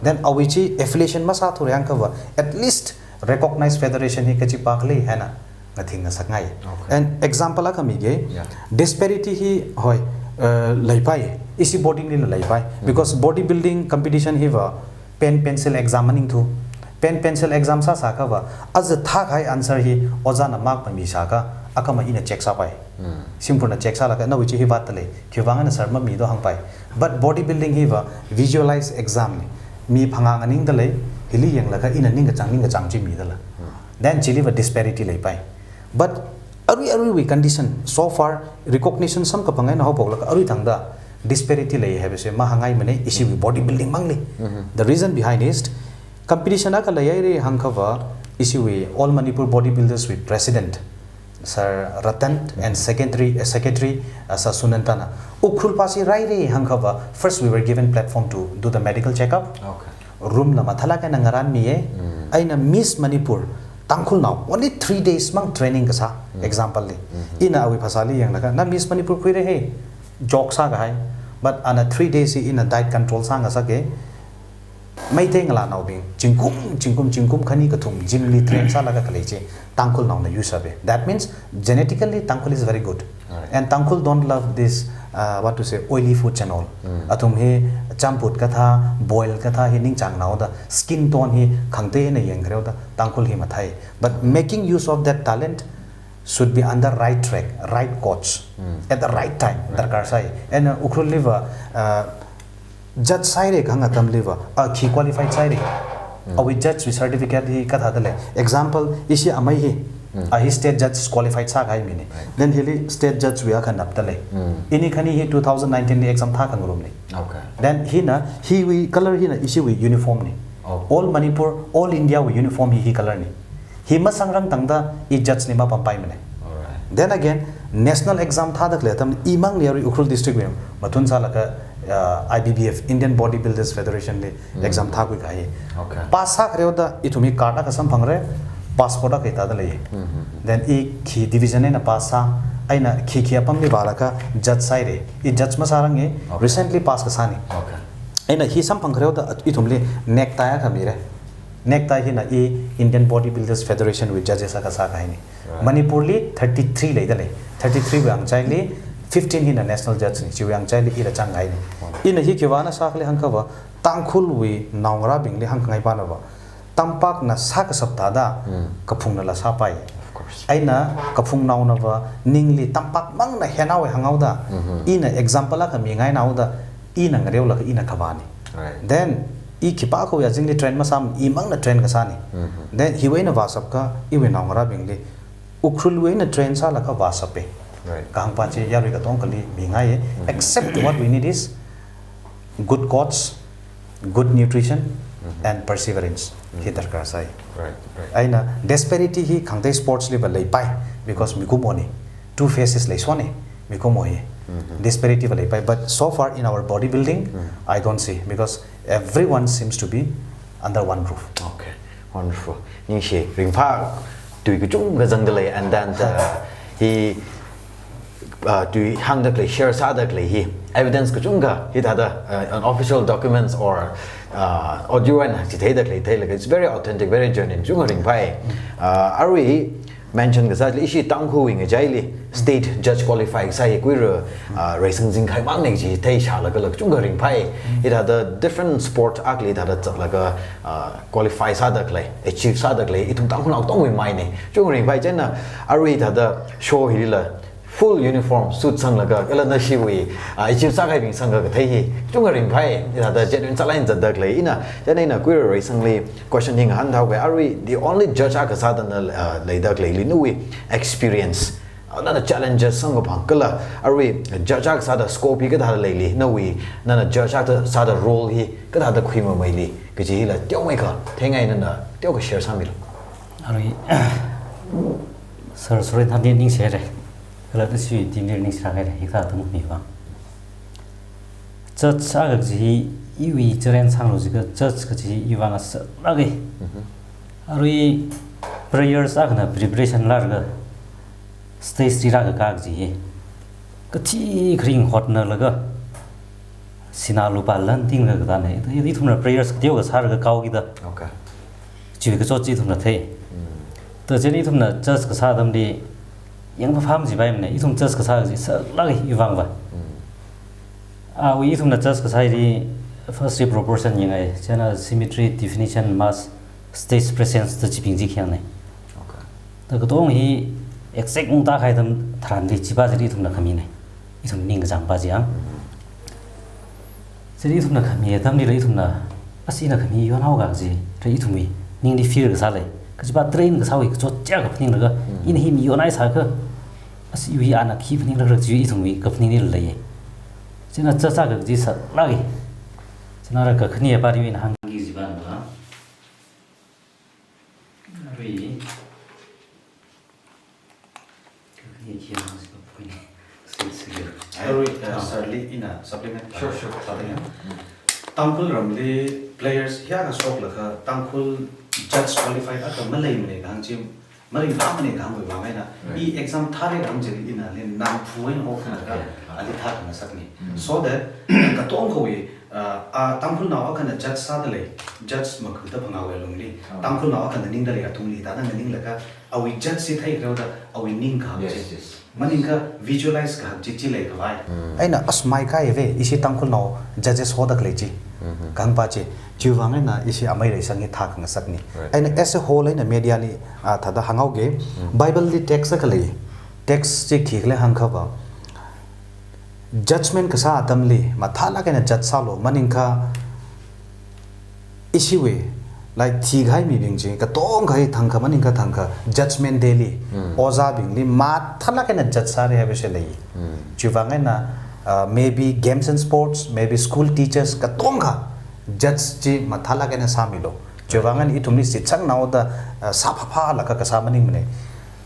Then awui chi affiliation masāthure hāngkhava, at least recognized federation hi kachipa khalei haina ngathing ngasakngai. Okay. And example akha mige, Yeah. disparity hi hoi, uh, leipai, ishi body lila leipai. Because bodybuilding competition hiva pen pencil exam maningthu. Pen pencil exam sāsākhava, aja thākhai answer hi ojāna mark mamisākha, akhama ina check sāpai. Shimkhurna check sālaga nawui chi hi vātda lei, khiwuivang eina sir mamido hāngpai. But bodybuilding hiva visualize exam ni. Mi phangā nganingda lei, hili yanglaga ina ningkachāng ningkachāng chi midala. Then chiliva disparity leipai. But arui aruiwui condition, so far recognition samkaphang eina haophoklaga arui thangda disparity lei haibase mahānghaimane ishiwui bodybuilding mangli. The reason behind is competition akha leihaire hāngkhava ishiwui All Manipur Bodybuilders wui president, Sir Ratan and secretary, uh, secretary, uh, Sir Sunantana. Ukhrul pasi raire hāngkhava, first we were given platform to do the medical checkup. Okay. Room la mathālāk eina ngarānmiye. Eina Miss Manipur, Tangkhulnao, only three days mang training kasā, example li. Ina awui phasāli yanglaga, na Miss Manipur khuire he, joke sākahai. But ana three days hi ina diet control sāngasake. Meitei ngalānaobing, zingkum, zingkum, zingkum khani kathum, gym li train sālaga khalei chi, Tangkhulnaona use sāpe. That means, genetically, Tangkhul is very good. Right. And Tangkhul don't love this, uh, what to say, oily foods and all. Athum hi champut kathā, boil kathā hi ningchāngnaoda, skin tone hi khangatei eina yangkhareoda, Tangkhul hi mathei. But making use of that talent should be under right track, right coach, at the right time, darkar sai. And, uh, Ukhrul liva, uh, judge sāhaire kahāng atamliva, a khi qualified sāhaire. Awui judge wui certificate hi kathāda lei. Example, ishi amei hi, a hi state judge qualified sākahai mine. Then hili state judge wui akha napda lei. Ini khani hi two thousand nineteen li exam thākhangarumne. Okay. Then hina, hiwui color hina ishiwui uniform ne. Oh. All Manipur, all India wui uniform hi hi color ne. Hi masangrang tangda i judge li mapampaimane. Alright. Then again, national exam thāda khalei atam imangli arui Ukhrul district wui mathun sālaga, uh, I B B F, Indian Bodybuilders Federation li exam thākhui kahai. Okay. Pass sākhareoda ithum hi card akha samphangra, Passport akha hithāda lei. Then i khi division eina pass sā, eina khi khi apamli vālaga judge sāhaira. I judge masāranga, Okay. recently pass kasāna. Okay. Eina hi samphang kharewda ithumli necktie akha mira. Necktie hina i Indian Bodybuilders Federation wui judges akha sākahaina. Right. Manipurli thirty-three leidalei. Thirty-three wui angchaili fifteen hina national judge na, chiwui angchaili ila chāngkahaina. Wow. Ina hi khivāna sākhala hāngkhava, Tangkhulwui naongarābingli hāngkhangai panava, tampakna sākashap thāda, Hmm. kaphungnala sāpai. Of course. Eina kaphungnaonava ningli tampak mangna hinaowa hānghaoda, Mhm. ina example akha mingainaoda, ina ngareolaga ina kavāna. Right. Then, i khipākhawui azingli train masāmana, imangna train kasāna. Mhm. Then, hiwui eina vāshapakha, iwui naongarābingli, Ukhrulwui eina train sālaga vāshapa. Right. Kahāngpa chi yarui katongali mingaiya. Mhm. Except what we need is good coach, good nutrition, Mhm. and perseverance. Hi Mhm. darkar sai. Right, right. Eina disparity hi khangatei sports liva leipai, because mikumona. Two faces leisona, mikumo hi. Mhm. Disparity va leipai. But so far in our bodybuilding, Mhm. I don't see, because everyone seems to be under one roof. Okay, wonderful. Ningshi, ringphā tui kachungkha zangdalei, and then, uh, hi, uh, tui hāngdakhalei, share sādakhalei hi, evidence kachungkha, hithāda, uh, unofficial documents or, uh, audio eina chitheidakhalei theilaga, it's very authentic, very genuine, kachungkha ringphāi. Uh, arui mention kasā chili, ishi Tangkhulwui ngachaili state judge qualify kasā hi kuira, uh, reisang zingkahai mangna kaji theishālaga kachungkha ringphāi. Hithāda different sport akhali hithāda zatlaga, uh, qualify sādakhalei, achieve sādakhalei, ithum Tangkhulnao katongwui maina. Kachungkha ringphāi, chieina arui hithāda show hilila full uniform suit sanglaga, kala nashiwui, uh, achieve sākahaibing sanglaga kathei hi kachungkha ringphāi. Hithāda genuine sālāk eina zatdakhalei. Ina, chieina ina kuira reisangli question hi ngahānthuiya, arui the only judge akha sāda na, uh, leidakhaleili nawui experience, uh, nana challenges samkaphang kala arui judge akha sāda scope hi kathāda leili, nawui, nana judge akha sāda role hi kathāda khuimameili kaji hila teomeikha theingai, nana teokha share sāmilu. Arui, Sir Suren thānli ningshihaira. Kala nashi teamli ningshilāk haira, hikathā atam khami vang. Judge akha kaji hi iwui cheren sanglu jiakha judge kaji hi iwui vang asalāka. Mhm. Arui players akhana preparation lāklaga stage li rākakā kaji hi kathi kharing hotnalaga sinā lupā lan tinglaga katāna. Ithumna players kateokha sālaga kaokida. Okay. Chiwui kachot chi ithumna thei. Mm. Thāda chieina ithumna judge kasā atamli yangphāphā majipaimana, ithum judge kasā kaji asalāka iwui vangva. Mm. Awui ithumna judge kasā hili first hi proportion yangai, chieina symmetry, definition, mass, stage presence da chibing chi khayangna. Okay. Thāda katong hi exact ungtākahai atam tharanli chipa chili ithumna khamina. Ithum ningkachāngpa chi yang. Mm. Chili ithumna khami atamlila ithumna, ashi ina khami yonhaoka kaji, thāda ithumwui ningli fear kasā lei. Kajipa train kasāwui kachot chiakha phaninglaga, Mm. ina hi mi yonhaisākha, ashi iwui ana khi phaninglaga kaji ithumwui kaphaninglila leiya. Chieina judge akha kaji asalāka. Chieina rā kakhanepali ina hāngki kajipa nava, arui, kakhane khi hāngsi pa point. State secret. Arui, uh, Ah. Sir li ina supplement Sure, sure. sāda ya. Mm. Tangkhul ramli players hiyākha shoklaga Tangkhul judge qualified akha maleimana kahāng chi, maringphāmana kahāngwui vang eina, Right. i exam thāra kahāng chili inali nangphu eina hokhanlaga, Okay. ali thākhangasakna. Mm. So that, katongkhawui, uh, a Tangkhulnao akhana judge sādalei, judge makhuida phangāwui alungli, Oh. Tangkhulnao akhana ningdalei atungli thāda nganinglaga, awui judge chi theikharewda, awui ning kahak Yes, chi. yes. Maningkha visualize kahak chi chi leikhavai. Mm. Eina asmai kaive, ishi Tangkhulnao judges hodakhalei chi. Mhm. Kahāngpa chi, chiwui vang eina ishi amei reisang hi thākhangasakna. Right. Eina as a whole eina media li, ah, thāda hānghaoki, Mm. Bible li text akha lei, text chi khikhala hāngkhava, judgment kasā atamli, mathālāk eina judge sālu, maningkha ishiwui, like, thikahai mibing chi, katongkha hi thangkha maningkha thangkha, judgment day li, Mm. ojābingli mathālāk eina judge sāra haipashi lei. Mm. Chiwui vang eina, uh, maybe games and sports, maybe school teachers, katongkha judge chi mathālāk eina sāmilu. Chiwui vang eina ithumli shitsangnaoda, uh, sāphāphālaga kasā maningmana.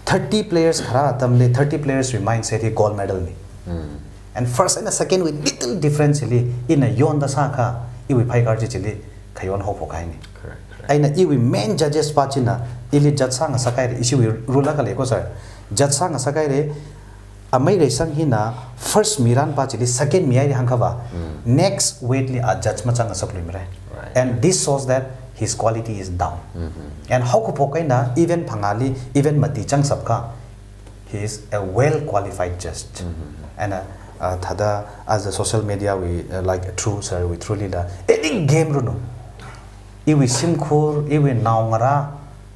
Thirty players kharā atamli, thirty players wui mindset hi gold medal na. Mm. And first and second wui little difference li, ina yonda sākha, iwui phaikar chi chili khayon hophok kahaina. Correct, correct. Eina iwui main judges pa china, ili judge sāngasakhaira, ishiwui rule akha lei ko sir. Judge sāngasakhaira, amei Reisang hina first mi rānpa chili second mi haira hāngkhava, next weight li a judge machāngngasakluimara. Right. And this shows that his quality is down. And haokaphok eina event phangāli, event mati chāngsapkha, he is a well qualified judge. And uh, uh, thāda as a social media wui, uh, like, through sir wui through lila, any game runu, iwui shimkhur, iwui naongarā,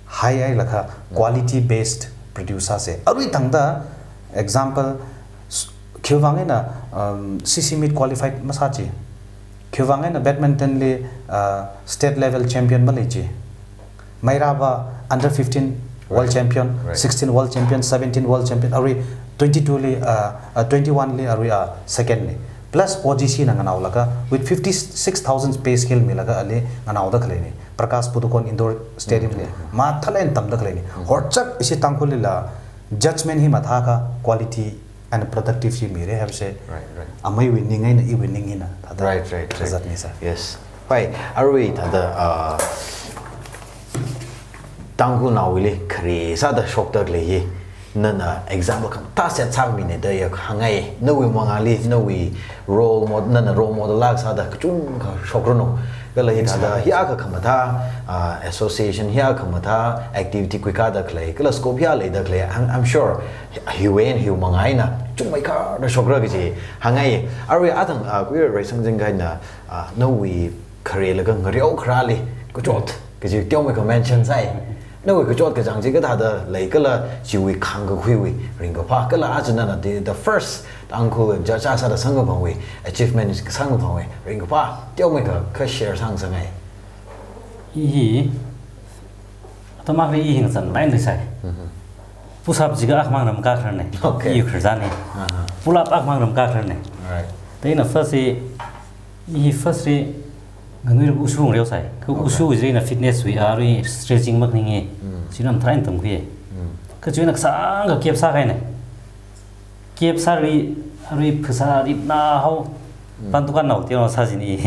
hai hailakha quality based produce sāsa. Arui tangda example, s- khiwuivang eina, um, C C meet qualified masā chi, khiwuivang eina badminton li, uh, state level champion malei chi, Meira va under fifteen world Right. champion, Right. sixteen world champion, seventeen world champion, arui twenty-two li, uh, uh, twenty-one li arui, uh, second ni. Plus O G C na nganaolaga with fifty-six thousand pay scale milaga ali nganaoda khaleini. Prakash Padukone Indoor Stadium li. Mathālāk eina tamda khaleini. Horchak ishi Tangkhul lila judgment hi mathākha quality and productive hi mira haibose. Right, right. Ameiwui ning eina iwui ning hina thāda. Right, right, right. Kazatni sir. Yes. Pai, arui thāda, uh, Tangkhulnaowuili khare sāda shokda khalei hi nana example khamathā set sāmina da ya hāngngai. Nawui mangāli, nawui role model, nana role model akha sāda kachungkha shokranu. Kala hi thāda hi akha khamathā, uh, association hi akha khamathā activity khuikāda khalei, kala scope hi leida khalei. I'm, I'm sure hiwui eina hiwui mangā eina chungmeikharda shokra kaji hāngngai. Arui athang, uh, Kuira Reisang Zingkhaina, uh, nawui kharelaga ngareo kharāli kachot kaji teomeikha mention sāi. Nawui kachot kachāng chi kathāda lei kala chiwui khāngkakhuiwui ringkaphā kala aja nana the, the first Tangkhul judge sāda samkaphangwui achievement samkaphangwui ringkaphā teomeikha kha share sāngasakngai. I hi, atam akhali i hi ngazan line li sai. Push up jiakha akhamang ram kakharne. Okay. I kharzan hi. Aha. Pull up akhamang ram kakharne. Right. Taina first hi, i hi first hi, nganui wushu ngareo sai. Kha Okay. Wushu jina fitness wui arui stretching makhaninge. Mm. China mathālāk eina tamkhui. Mm. Kha china kasāngkha gap sākahaine. Gap sāri, arui phasā ripna hao. Pan dukan nao tiao sā jini.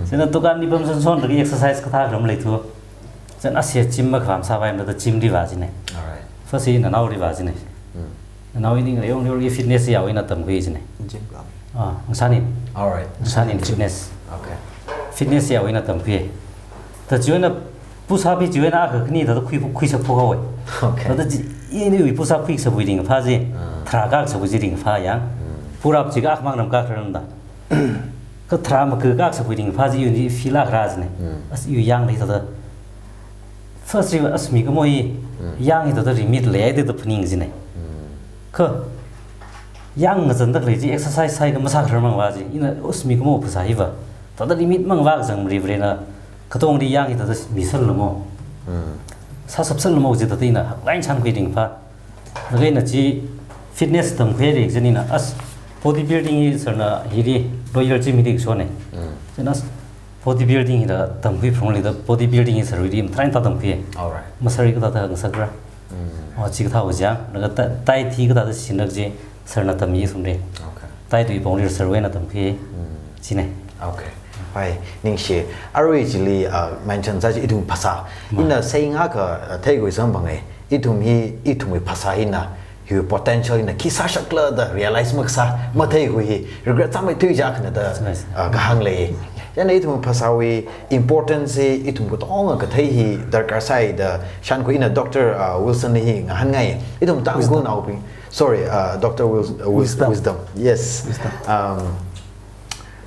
China dukan ni pam son son ragi exercise kathā ram leithu. China asia gym makhavai sāvai mada gym li vā jine. All right. First hi nanaoli vā jine. Mm. Nanaoli ngareo ngareo fitness yaowui eina tamkhui jine. Gym club. Ah, ngasāni. All right. Ngasāni fitness. Okay. Fitness yaowui eina tamkhui. Ta chiwui eina push up hi chiwui eina akha khani ta khui khuisakphok haowe. Okay. Ta chi, iniwui push up khuisakpui ringphā chi. Ah. Tharā kaksakpui chi ringphā yang. Pull up jiakha akhamang ram kakharnada. Kha tharā maka kaksakpui ringphā chi iwui feel akha rā jine. Mm. As iwui yang lei thāda. First hi as mikumo hi yang hi thāda limit leida phaning jine. Kha yang ngazanda khalei chi exercise sāakha masākharar mang vā chi. Ina as mikumo phasā hi vā. Thāda limit mang vā kazang mari varena. Katongli yang hi thāda misālamo. Sāsapsālamo chi thāda ina line chānkhui ringphā. Laga ina chi fitness tamkhuiri jina as bodybuilding hi sirna hili Royal Gym hili shone. China as bodybuilding hila tamkhui phrong lida bodybuilding hi sirwuili mathālāk eina tamkhui. All right. Masari kathāda ngasakra. O chi kathā ojang, laga ta-, tai thi kathāda sinrak chi sirna tamyi sumre. Okay. Tai tui pongli sirwui eina tamkhui. Chine. Okay. Pai, ningshi. Arui chili, uh, mention sāchi ithum phasā. Ina saying akha, uh, theikhui samphange. Ithum hi, ithumwui phasā hina hi potential hina khi sāshakla da realize makasā, matheikhui hi regret sāmeithui jiakhana da, Nice. uh, kahāng lei. Chieina ithum phasāwui importance hi ithum katonga kathei hi darkar sāi da shānkhui ina Doctor, uh, Wilson hi ngahānngai. Ithum Tangkhulnaobing. Sorry, uh, Doctor Wils-, uh, Wis-, Wisdom. Wisdom. Yes. Wisdom. Um,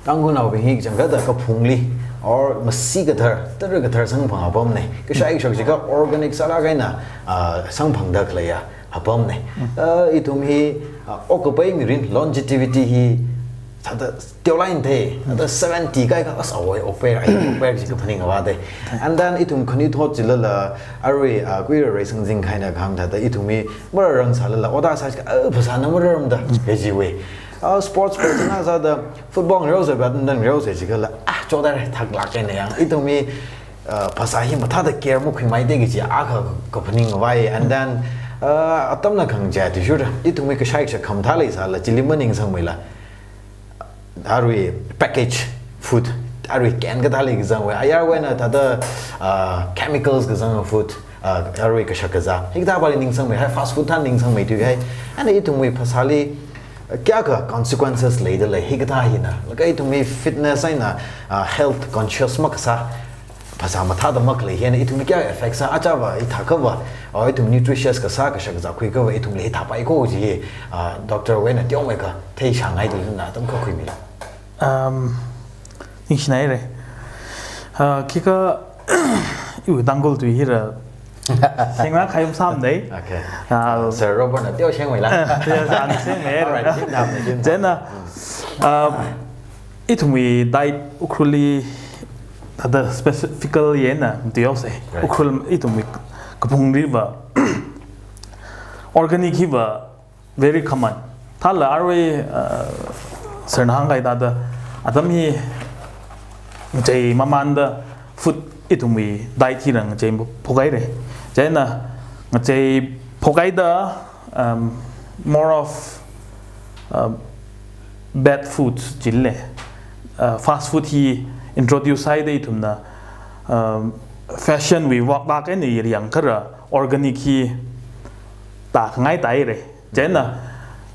Tangkhulnaobing hi kachangkhatta kaphungli, or masi kathar, tara kathar samphang apamne. Kashai kashok jiakha organic sālāk eina, ah, samphangda khaleiya apamne. Ah, ithum hi, ah, okkapai mirin longevity hi, thāda teolāk eina thei, thāda seventy kaikha, as awoi okpai, ai okpai jiakha phaning vāde. And then ithum khanuithot chilala, arui, ah, Kuira Reisang Zingkhaina kahāng thāda, ithum hi mararang sālala, oda sāchiakha, ah, phasāna mararang da, kajiwui. Ah, sports person na sāda, football ngareosa, badminton ngareosa jiakhala, ah, chodare, thaklāk eina yang. Ithum hi, ah, phasā hi mathāda care makhuimeida kaji akha kaphaning vāi, and then, ah, atamna khangachei tishurda, ithum hi kashai kashak khamathā leisāla, chili maningsangmeila. Arui package food, Arui can kathāli kazangwui, ayarwui eina thāda, ah, chemicals kazang food, ah, arui kashak kazā. Hikathā pāli ningsangmei, hai fast food thā ningsangmeithui kahai. Eina ithumwui phasāli, ah, kayākha consequences leidalei, hikathā hina. Laga ithumwui fitness eina, ah, health conscious makasā, phasā mathāda makhalei hina, ithumli kayākha effect sā, achāva, hithākhava, oh, ithum nutritious kasā, kashak kazā khuikhava, ithumli hithāpai ko chi, ah, doctor wui eina teomeikha theishāngaidalei na, atam kha khuimilu. Um, ningshinaire. Uh, khikha, iwui Tangkhul tui hira. Sengna khayum samnei. Okay. Uh, Sir Robert na teo shengmeila. Teo shang shengmei. Alright, jim dam, jim dam. Chieina, uh, ithumwui diet Ukhrulli, thāda specifically eina, teo se. Right. Ukhrul ithumwui kaphungliva organic hiva very common. Thāla arui, uh, sir na hāngkahai thāda, atam hi ngachei mamānda food ithumwui diet hi rang ngachei phokhaire. Chieina ngachei phokhaida, um, more of, uh, bad foods jilei. Uh, fast food hi introduce sāhaida ithumna, um, fashion wui vak vak eina yangkhala organic hi tākhangai tāire. Chieina,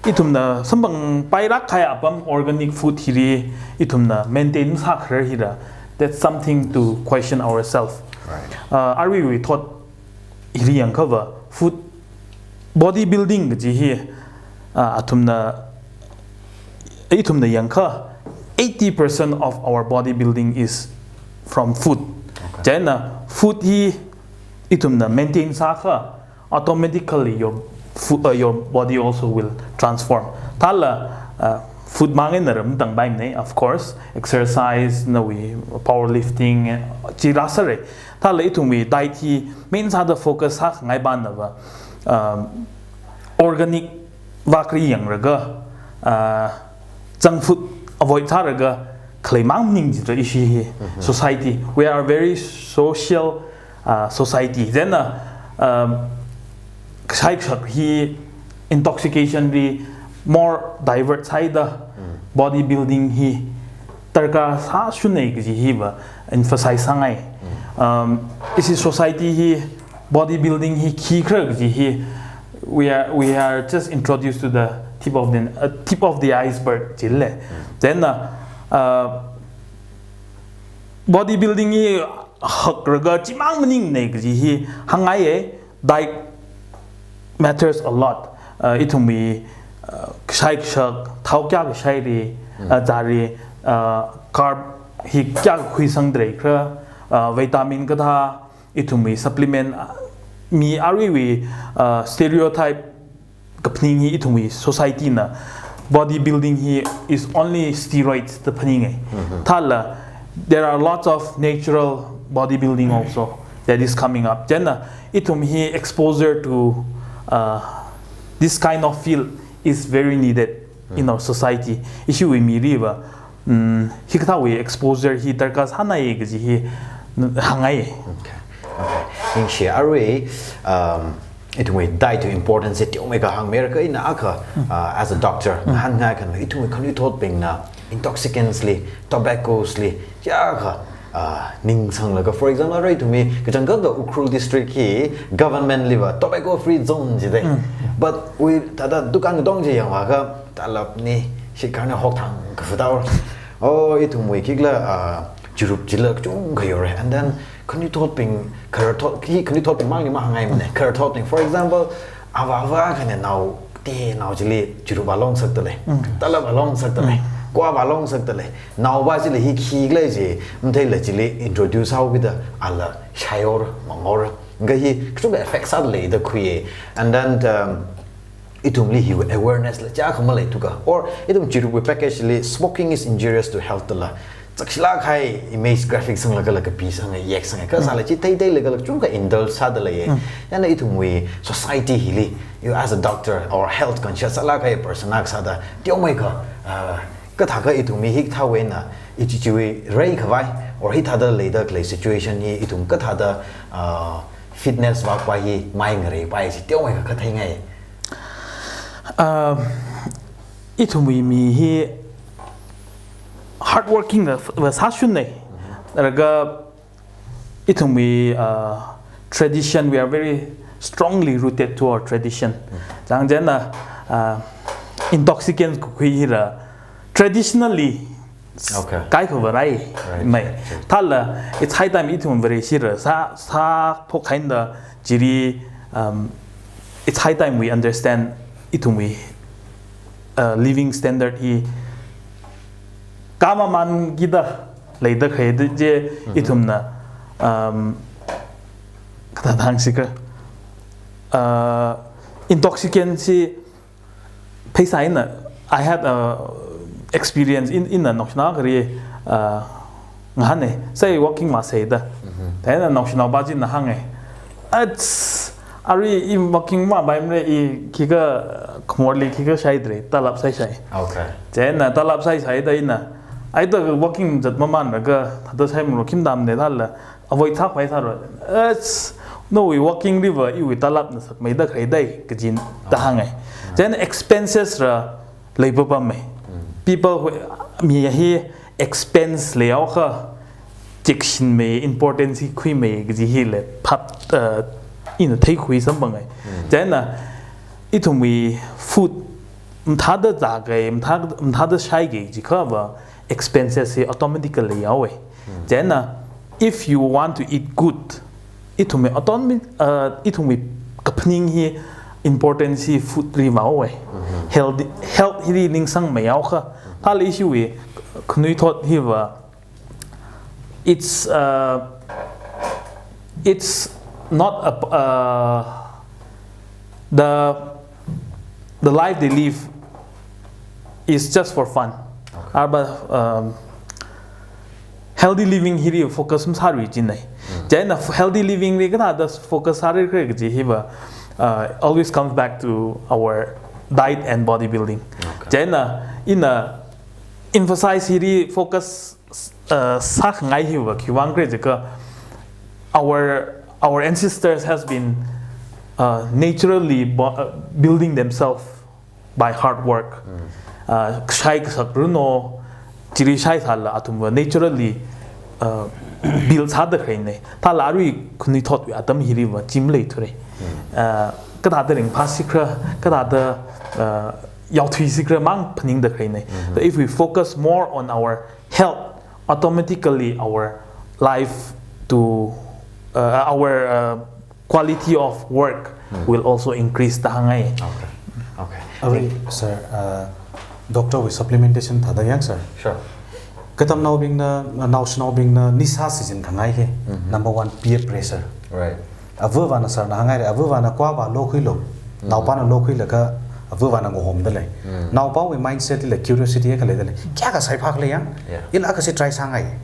ithumna samphangpailāk kahai apam organic food hili, ithumna maintain sākharar hila, that's something to question ourselves. Right. Uh, aruiwui thot hili yangkhava, food, body building kaji hi, uh, athumna, ithumna yangkha, eighty percent of our body building is from food. Okay. Chieina, food hi ithumna maintain sākha, automatically your fo-, uh, your body also will transform. Thāla, uh, food mang eina ramtang baimnei, of course, exercise, nawui powerlifting, eh, chi rāsāre. Thāla ithumwui diet hi main sāda focus sākhangai pamnava, um, organic vakri yanglaga, uh, junk food avoid sālaga khalei mang maning jitra ishi hi. Mhm. Society, we are very social, uh, society. Then, uh, um, kashai kashak hi intoxication li more divert sāhaida, mm, body building hi darkar sāshunei kaji hiva emphasize sāngai. Mm. Um, ishi society hi body building hi khikhala kaji hi, we are, we are just introduced to the tip of the, uh, tip of the iceberg jilei. Mm. Then, uh, uh, body building hi haklaga chimang maningnei kaji hi hāngngaiye, diet matters a lot. Uh, ithumwui, uh, kashai kashak, thao kayākha shaire, mm, uh, zāre, uh, carb hi kayākha khuisangda leikhala, uh, vitamin kathā, ithumwui supplement, uh, mi aruiwui, uh, stereotype kaphaning hi ithumwui society na body building hi is only steroids da phaninge. Mhm. Thāla, there are lots of natural body building also that is coming up. Chieina, ithum hi exposure to, uh, this kind of field is very needed in, mm, our society. Ishiwui miriva, mm, hikathāwui exposure hi darkar sānai kaji hi hāngngai. Okay. Okay. Ningshi arui, um, ithumwui diet wui importance hi teomeikha hāngmeira kha ina akha, mm, uh, as a doctor, mm, hāngngai khan ithumwui khanuithotbingna intoxicants li, tobaccos li, kayākha, uh, ningsanglaga, for example, arui ithumwui kachangkhat ka Ukhrul district hi government liva tobacco free zone jidei. Mm. But wui thāda dukan katong chi yangvākha, talapni, shikharni hokthang kafudaor. Oh, ithumwui khikhala, ah, chirup chila kachungkha yore. And then, khanuithotbing, khararthot, khi khanuithotbing mangli mahāngngaimane. Khararthotbing, for example, avā avā khane nao, tenao chili chirup vālong sakta lei. Mm. Talap vālong sakta lei. Mm. Kua vālong sakta lei. Naova chili hi khikhala chi, matheila chili introduce haokida ala shaior, mangor. Nga hi kachungkha effect sāda leida khuiye. And then, um, ithumli hi awareness la chakha maleithuka. Or ithum chirupwui package li smoking is injurious to health la. Chakshilāk kahai image graphic sanglaga la kapi sanga, yek sanga. Kasāla chi theitheilaga la kachungkha indulge sāda leiye. Mm. Chieina ithumwui society hili, you as a doctor or health conscious sālāk kahai person akha sāda, teomeikha, uh, kathākha ithumwui hikathāwui eina, ichichiwui reikhavai, or hithāda leida khalei situation hi ithum kathāda, uh, fitness vākhavai hi mai ngareipai chi teomeikha katheingai. Um, ithumwui mi hi hardworking va, va sāshunei. Laga ithumwui, uh, tradition, we are very strongly rooted to our tradition. Chang chieina, uh, intoxicants kakhui hila traditionally Okay. kaikhavarai Right, mai. right, right. Thālala, it's high time ithum Vareshi la sā, sāphok haida chili, um, it's high time we understand ithumwui, uh, living standard hi kamaman kida leida khalei chi ithumna, um, kathāda hāngsira, uh, intoxicant chi pheisā eina, I had a experience in, in a naoshinao kari, uh, ngahāna, sai walking masāda. Chieina naoshinaopa china hānga, "Ats, arui i walking mapaimara, i khikha khamorli khikha shaidalei, talap saishai." Okay. Chieina talap saishaida ina, aida walking zat mamanlaga thāda shaimara, khim damne thālala, avoid sākhavai sāra. "Ats, nawui walking liva iwui talapna sakmeida khaleidalei," kajina da hānga. Chieina expenses la leipapamma. People who, mi hi expense leihaokha, cheksinmei, importance hi khuimei kaji hila phap, uh, ina theikhui samphanga. Chieina ithumwui food mathāda zāki, mathā, mathāda shaiki jiakhava expenses hi automatically leihaowa. Chieina if you want to eat good, ithumwui autonomy, uh, ithumwui kaphaning hi importance hi food li vāhaowa. Healthy, health hili ningsangmeihaokha. Thālala ishiwui khanuithot hiva, it's, uh, it's not a, uh, the, the life they live is just for fun. Arba, um, healthy living hili focus masārui jinai. Chieina f-, healthy living li kathāda focus sāra khala kaji hiva, uh, always comes back to our diet and bodybuilding. Chieina ina emphasize hili focus, uh, sākhangai hiva khiwuivang khala jiakha, our, our ancestors has been, uh, naturally bo-, uh, building themselves by hard work. Uh, shai kasak runo, chili shaisālala athumva naturally, uh, build sāda khaleina. Thālala arui khanuithotwui atam hiliva chi maleithura. Uh, kathāda ringphāsikra, kathāda, uh, yaothuisikra mang phaningda khaleina. So if we focus more on our health, automatically our life to, uh, our, uh, quality of work will also increase da hāngai. Okay. Okay. Arui, sir, uh, doctor wui supplementation thāda yang, sir. Sure. Katamnaobingna, naoshinaobingna nisa sijin khangai hi. Number one, peer pressure. Right. Avāvana, sir na hāngaira, avāvana kua vā lokhuilu. Naopana lokhuilaga avāvana ngahomdalei. Naopawui mindset la curiosity akha leidalei. Kayākha saiphākhala yang? Yeah. Ila akhashi try sāngai.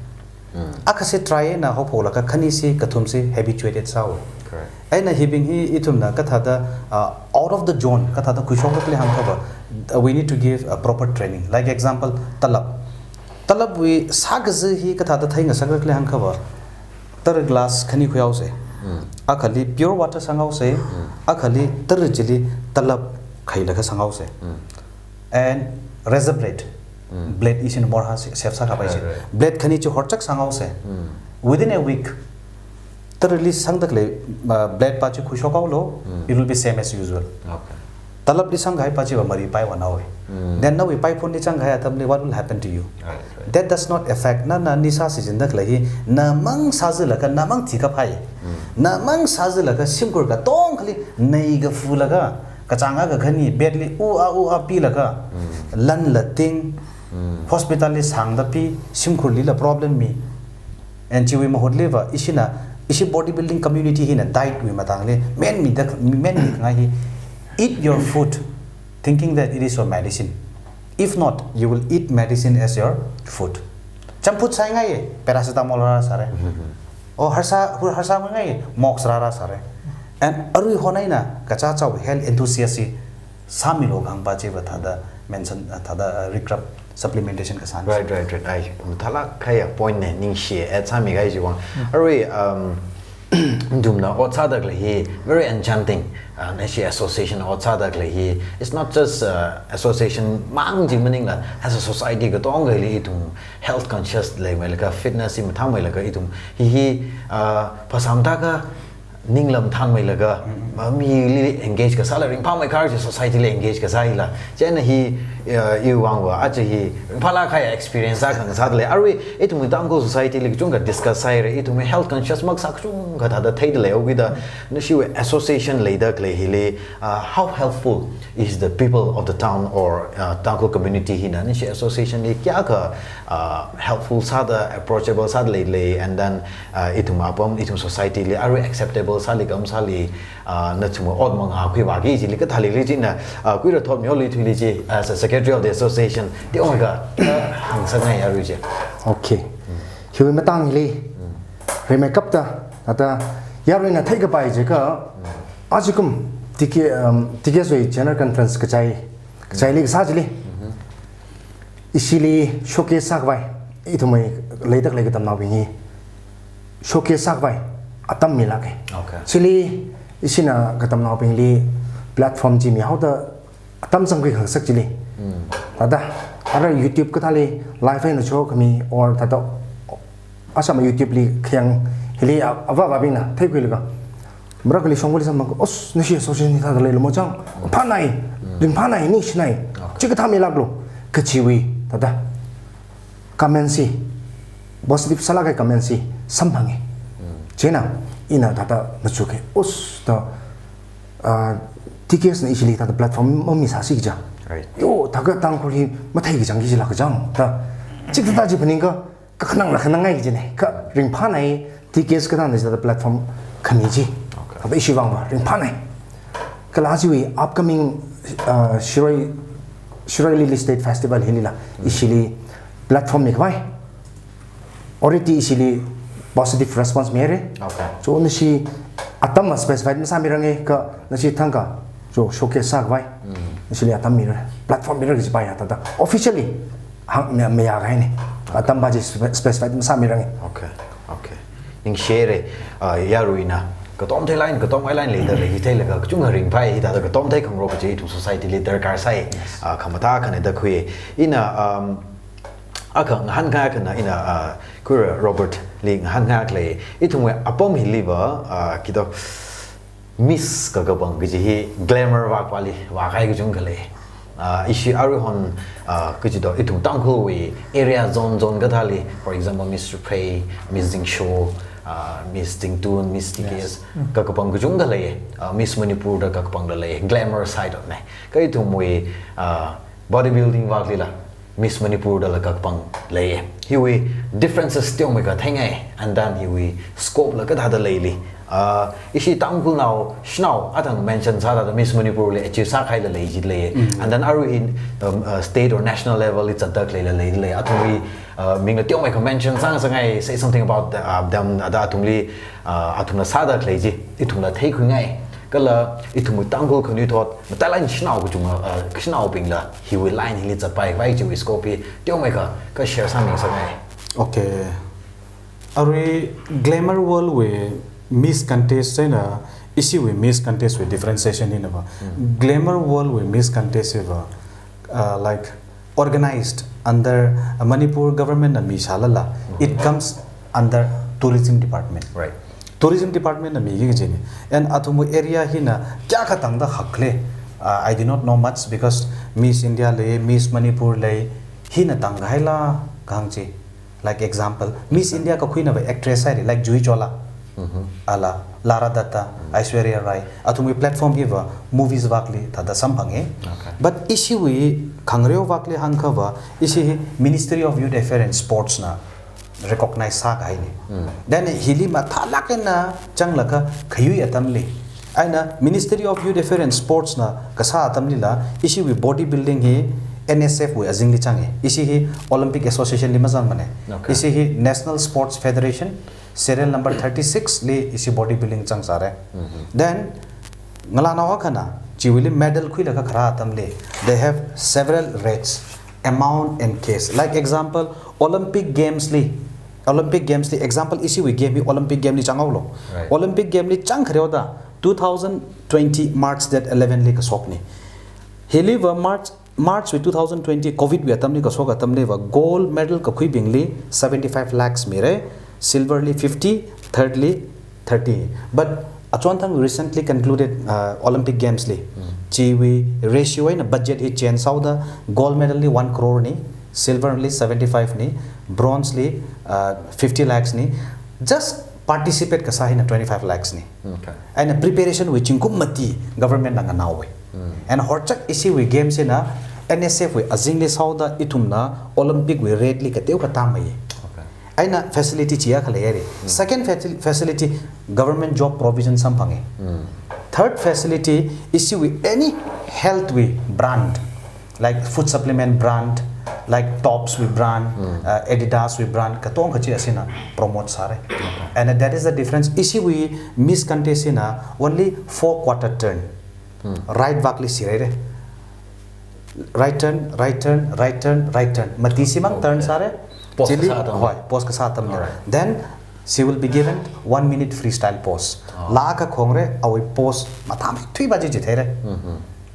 Akhashi try eina haophoklaga khanisi kathumsi habituated sāhaowa. Correct. Eina hibing hi ithumna kathāda, uh, out of the zone, kathāda khuishoklakhala hāngkhava, uh, we need to give a proper training. Like example, talap. Talapwui sākazi hi kathāda theingasaklakhala hāngkhava, tara glass khani khuihaosa. Akhali pure water sanghaosa. Akhali tara chili talap khailaga sanghaosa. And razor blade. Blade isin morha se-, sep sākapai si. Right, right. Blade khani chi horchak sanghaosa. Within a week, tarali sangdakhalei, uh, blade pa chi khuishokhaolu, it will be same as usual. Okay. Talapli sanghai pa chiva mari paivanhaowa. Then nawui paiphunli changhai atamli, what will happen to you? Right, right. That does not affect, nana nisa sijindakhalei hi, namang sāzilaga, namang thikaphai. Namang sāzilaga, shimkhur katongali, nei kafulaga, kachāng akha khani, bed li, u a, u a pilaga, lanla ting, hospital li sāngda pi, shimkhurlila problem mi. And chiwui mahutliva, ishina, ishi bodybuilding community hina diet wui matangli, main mida, main mida ngai hi, eat your food, thinking that it is your medicine. If not, you will eat medicine as your food. Champut sāngai, paracetamol rāra sāra. O harsā, harsā ngai, mox rāra sāra. And arui honaina, kachāchao health enthusiast hi, sāmilu kahāng pa chiva thāda mention, uh, thāda, uh, recruit supplementation kasān. Right, right, right. Ai, mathālāk kahai point na, ningshi, add sāmikahai chiwui vang. Arui, um, ithumna ot sāda khalei hi very enchanting. Uh, nashi association ot sāda khalei hi, it's not just, uh, association mang chi maningla, as a society katongali ithum health conscious leimeilaga, fitness hi mathāmeilaga ithum hi hi, uh, phasā mathākha ningla mathānmeilaga, mm, mili engage kasāla ringphāmei kharchi society li engage kasā hila. Chieina hi, uh, iwui vangva aja hi ringphālāk kahai experience akha ngasāda lei. Arui ithumwui Tangkhul society li kachungkha discuss sāhaira, ithumwui health conscious makasā kachungkha thāda theida lei. Okida nashiwui association leida khalei hili, uh, how helpful is the people of the town or, uh, Tangkhul community hina nashi association li kayākha, uh, helpful sāda, approachable sāda leilei, and then, uh, ithum apam, ithum society li arui acceptable sāli kam sāli, uh, nathum ot mangā khuivāki chili kathāli li china, uh, Kuira Thotmioli thuili chi, as a secretary of the association, teomeikha, uh, hāngsāngai arui chi. Okay. Hiwui matang hili, rimeikapta, ata, yaruina theikapai jiakha, ajakum, T K, um, T K S wui general conference kachai, kachaili kasā chili. Ishili showcase sākhavai, ithumwui leida khalei katamnaobing hi showcase sākhavai atam milāka. Okay. Chili ishina katamnaobingli platform chi mihaoda atam zangkhui khangasak chili. Mm. Thāda, ara YouTube kathāli live eina show khami or thāda, ashama YouTube li khayang hili a-, avāvābingna theikhuilaga, marakali shongvali samphang, "Os, nashi association hi thāda leilamo chang, phānai, ringphānai, ningshinai, chi kathā milāklo," kachiwui, thāda, comments hi, positive sālāk kahai comments hi samphanga. Chieina, ina thāda machuka, "Os, da, ah, T K S na ishili thāda platform mamisāsi kaja. Right. Yo, thākha Tangkhul hi matheiki changki jilāka chang," da, chikathā chi phaningakha, kakhanangla khanangngai kajina, kha ringphānai, T K S kathāna jida platform khami chi. Okay. Thāda ishi vangva ringphānai. Kala chiwui upcoming, uh, Shirui, Shirui Lily State Festival hilila, ishili platform mikhavai. Already ishili positive response mihaira. Okay. So nashi atam specified masāmiranga, kha nashi thangkha, so showcase sākhavai. Ishili atam mira. Platform mira kajipa ya thāda. Officially, hāng, mi, miya kahaina. Atam pa chi spe-, specified masāmiranga. Okay, okay. Ningshihaira, uh, yaruina katom theilaga, katom ngailaga leida lei, hitheilaga kachungkha ringphai, hithāda katom theikhangarok kaji ithum society li darkar sai, yes, uh, khamathā akhana da khui. Ina, um, akha ngahānkahai akhana, ina, uh, Kuira Robert li ngahānkahai akha lei, ithumwui apam hiliva, uh, kito, Miss kakapang kaji hi glamour vākpali vākahai kachungkha lei. Ah, ishi aruihon, ah, kaji to, ithum Tangkhulwui area zone zone kathāli, for example, Miss Raphei, Miss Zingsho, ah, Miss Zingtun, Miss T K S, yes, kakapang kachungkha lei, ah, Miss Manipur da kakapangla lei, glamour side of ne. Kha ithumwui, ah, bodybuilding vāklila, Miss Manipur dala kakapang lei. Hiwui differences teomeikha theingai, and then hiwui scope la kathāda leili. Ah, ishi Tangkhulnao, shanao, athang mention sāda Miss Manipur li achieve sākahaila lei jilei. Mm. And then arui hi, um, uh, state or national level li zatda khaleila leilei. Athumwui, uh, mingla teomeikha mention sāngasakngai, say something about the, uh, them, ada athumli, uh, athumla sāda khalei chi, ithumla theikhuingai. Kala ithumwui Tangkhul khanuithot, matailāk eina shanao kachunga, uh, shanaobingla, hiwui line hili zatpaikhavai chiwui scope hi, teomeikha, kha share sāmingasakngai. Okay. Arui glamour world wui Miss Contest eina ishiwui Miss Contest wui differentiation hina va. Hmm. Glamour world wui Miss Contest hiva, uh, like, organized under, uh, Manipur government na misālala, hmm, it comes under tourism department. Right. Tourism department na miki kajina. And athumwui area hina kayākha tangda hakkhala. Uh, I do not know much because Miss India lei, Miss Manipur lei, hina tangkahaila kahāng chi. Like example, Miss India kakhuina va actress haira, like Juhi Chawla, mhm, ala Lara Dutta, mhm, Aishwarya Rai, athumwui platform hiva movies vākli thāda samphanga. Okay. But ishiwui khangareo vākli hāngkha va, ishi hi Ministry of Youth Affairs and Sports na recognize sākahaina. Mm. Then hili mathālāk eina zanglaga khayui atamli, eina Ministry of Youth Affairs and Sports na kasā atamlila, ishiwui bodybuilding hi N S F wui azingli zanga. Ishi hi Olympic Association li mazangmana. Okay. Ishi hi National Sports Federation, serial number thirty-six li ishi bodybuilding zangsāra. Mm-hmm. Then, ngalānao akhana, chiwuili medal khuilaga kharā atamli, they have several rates, amount and case. Like example, Olympic Games li, Olympic Games li example, ishiwui game hi Olympic Game li changhaolo. Right. Olympic Game li changkhareoda two thousand twenty March date eleven li kashokni. Hiliva March March wui two thousand twenty Covid wui atamli kashok atamliva gold medal kakhuibingli seventy-five lakhs mira, silver li fifty, third li thirty. But achonthang recently concluded uh, Olympic Games li chiwui ratio eina budget hi change sāhaoda gold medal li one crore ni, silver li seventy-five ni, bronze li uh, fifty lakhs ni, just participate kasā hina twenty-five lakhs ni. Okay. Eina preparation wui zingkum mati government na nganaowui. And horchak ishiwui games hina N S F wui azingli sāhaoda ithumna Olympic wui rate li kateokha tāmeiya. Okay. Eina facility chi akha leira. Second faci- facility, government job provision samphanga. Third facility, ishiwui any health wui brand, like food supplement brand, like Tops wui brand, uh, Adidas wui brand, katonga chi ashina promote sāra. And that is the difference. Ishiwui Miss contest hina only four quarter turn. Right vakli shihaira. Right turn, right turn, right turn, right turn. Mati shimang turn sāra. Pose Chili, kasā atam. Hoi, pose kasā atam. Alright. Then she will be given one minute freestyle pose. Laa kakhongra, awui pose mathāmeithui va chi chitheira.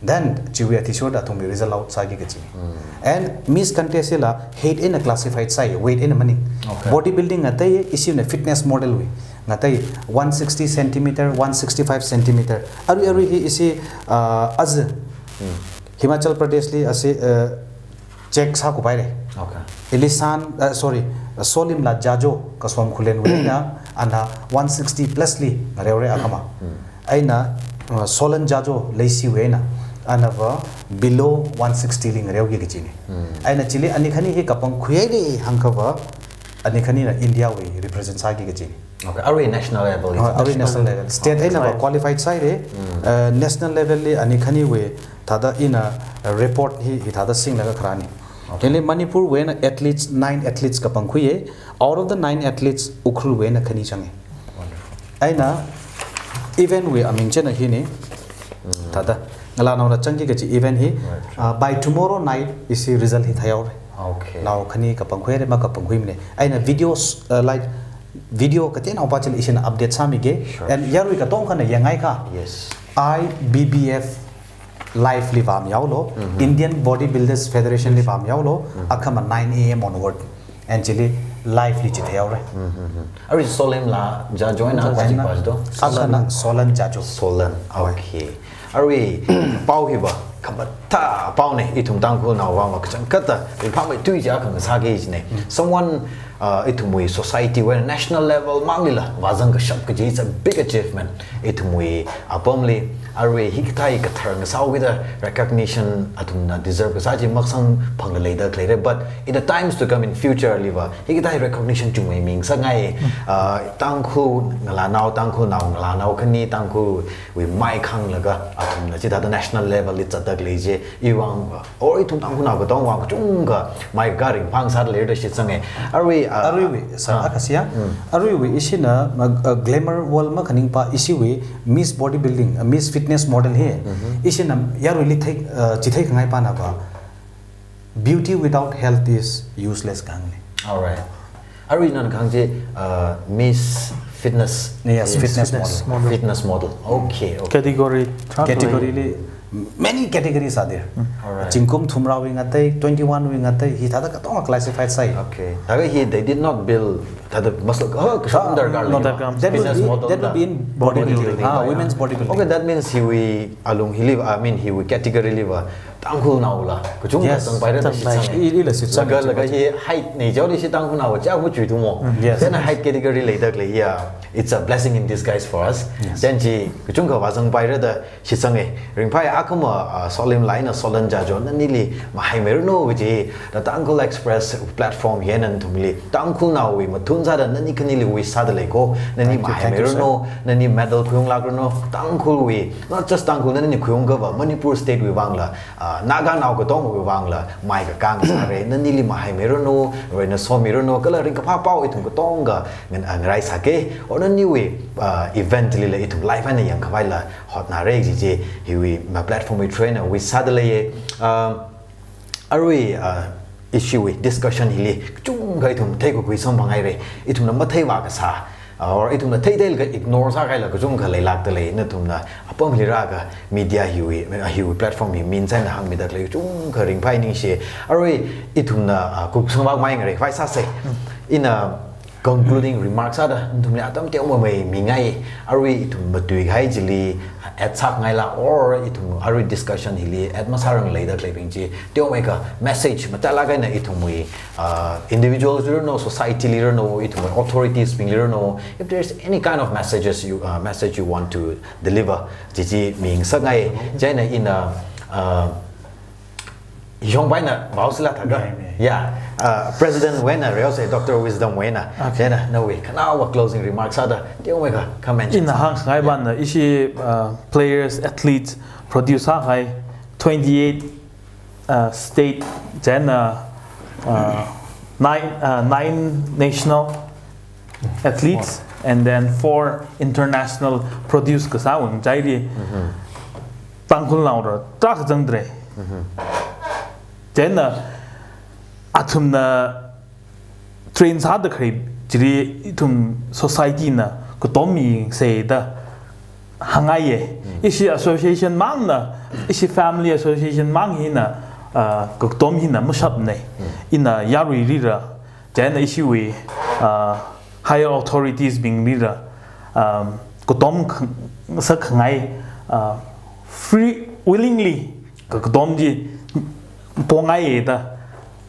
Then chiwui athishurda athumwui result out sāki kachi. And Miss contest hila height eina classified sāi, weight eina maning. Okay. Bodybuilding ngatei, ishina fitness model wui ngatei, one sixty centimeter, one sixty-five centimeter. Arui arui hi ishi uh, aja Himachal Pradesh li ashi uh, check sākhuipaira. Okay. Ilisan, uh, sorry, Solimla Jajo, Kasom Khullen wui eina, ana one sixty plus li ngareora akhama. Eina uh, Solan Jajo Leishi wui eina, anava below one sixty li ngareoki kachina. Eina chili ani khani hi kapangkhuihaira hāngkhava, ani khanina India wui represent sāki kachina. Okay, arui national level li. Hoi, arui national level. State eina va qualified sāhaira. Uh, national level li ani khaniwui thāda ina uh, report hi hithāda singlaga kharāna. Hili Manipur wui eina athletes, nine athletes kapangkhuiya. Out of the nine athletes, Ukhrul wui eina khani changa. Eina event wui aming china hina. Thāda ngalānaona changki kachi event hi. Uh, by tomorrow night ishi result hi theihaora. Okay. Nao khani kapangkhuihaira, makapangkhuimana. Eina videos uh, like video kateonao va chili ishina update sāmiga. Sure. And yarui katongkhana yangngaikha. Yes. I B B F live li vāmihaolo. Indian Bodybuilders Federation li vāmihaolo. Akhama nine A M onward. And chili live li chitheihaora. Arui Solimla Jajo eina kaji pa do. Akhana Solan Jajo. Solan. Okay. Arui pao hiva khamathā paona, ithum Tangkhulnao vang va kachangkhatta ringphāmeithui chi akha ngasāki kachina. Someone uh, ithumwui society wui eina national level manglila vāzang kashap kaji, it's a big achievement. Ithumwui apamli arui hikathā kathar ngasāhaokida recognition athumna deserve kasā chi makasang phangla leida khaleira. But in the times to come in future liva hikathā recognition chungmei mingasakngai. Uh, Tangkhul ngalānao, Tangkhulnao ngalānao khani, Tangkhulwui mai khanglaga athumna chithāda national level li zatda khalei chi, iwui vang va, or ithum Tangkhulnao katong vang kachungkha mai kharing phang sāda leira da shitsanga. Arui, uh, Aruiwui, sir, akha siya. Aruiwui ishina uh, uh, glamour world makhaning pa ishiwui Miss Bodybuilding, uh, Miss Fitness Model hi. Ishina yaruili thei, uh, chithei khangai pana va, beauty without health is useless kahāngna. Alright. Arui nana kahāng chi uh, Miss Fitness. Yes, Yes, fitness, fitness model. model. Fitness model. Okay, okay. Category. Category li, many categories are there. Alright. Zingkum thumrawui ngatei, twenty-one wui ngatei, hithāda katonga classified sāi. Okay. Thākha hi they did not build thāda muscle, oh, kashok darkar No, lei. that, that will Fitness be, model that will da. be in bodybuilding. Bodybuilding. Ah, women's bodybuilding. Okay, that means hiwui alung hili, I mean, hiwui category liva Tangkhulnao la kachungkha Yes. zangpaira da Zangpai. shitsanga. I, ila shitsanga. Laga, laga hi height nei jaoli shi Tangkhulnao cha bu chui tumo. Yes. Then height category leida khalei ya, it's a blessing in disguise for us. Yes. Then chi kachungkha vāzangpaira da shitsanga. Ringphāya akhama, uh, Solimla eina Solan Jajo nanili mahaimeiranu kaji, the Tangkhul Express platform hi eina nathumli Tangkhulnaowui mathun sāda nani khanili wish sāda leiko. Nani, thank you, thank you, sir, mahaimeiranu, nani medal khuiunglākranu, Tangkhulwui, not just Tangkhul, nani khuiungkava Manipur state wui vangla, uh, Naganao katongwui vangla mai kakā ngasāra. Nanili mahaimeiranu, reina somiranu, kala ringkaphā pao ithum katongkha ngan, uh, ngaraisāka. Or naniwui uh, event lila ithum live eina yangkhavaila hotnāra kaji chi hiwui ma platform wui through eina wish sāda leiya. Um, arui, uh, issue wui discussion hili kachungkha ithum theikakhui samphanghaira. Ithumna matheivā kasā, or ithumna theitheilaga ignore sākahaila kachungkha leilākdalei. Nathumna apam hili rālaga media hiwui, hiwui platform hi min china hāngmidalei kachungkha ringphāi ningshi. Arui ithumna, ah, kuk sangvak mai ngarai vai sāsa. Ina concluding remarks sāda nathumli atam teomeimei mingai. Arui ithum matuikahai chili add sāngaila, or ithum arui discussion hili add masārang leidaleibing chi teomeikha message matalāk eina ithumwui, uh, individuals li ranu, society li ranu, ithumwui authorities bingli ranu, if there's any kind of messages you, uh, message you want to deliver, chi chi mingasakngai. Chieina ina, uh, Yongbaina, Vaosila Thaga. Mei, mei. Yeah. Uh, President wui eina, Reose Doctor Wisdom wui eina. Okay. Chieina, nawui khanaowa closing remarks sāda, teomeikha comment. Ina hāngngai bana, ishi, uh, players, athletes, produce sākahai, twenty-eight, uh, state, chieina, uh, nine, uh, nine national athletes, and then four international produce kasāwui ngachaili. Tangkhulnaora tarākha zangdalei. Chieina athumna train sāda khalei chili ithum society na katom mingsei da hāngngaiya. Ishi association mangna, ishi family association mang hina, ah, katom hina mashapna. Ina yaruilila, chieina ishiwui, ah, higher authorities binglila, um, katom khang-, sākhangai, ah, free, willingly ka-, katom chi pongai da,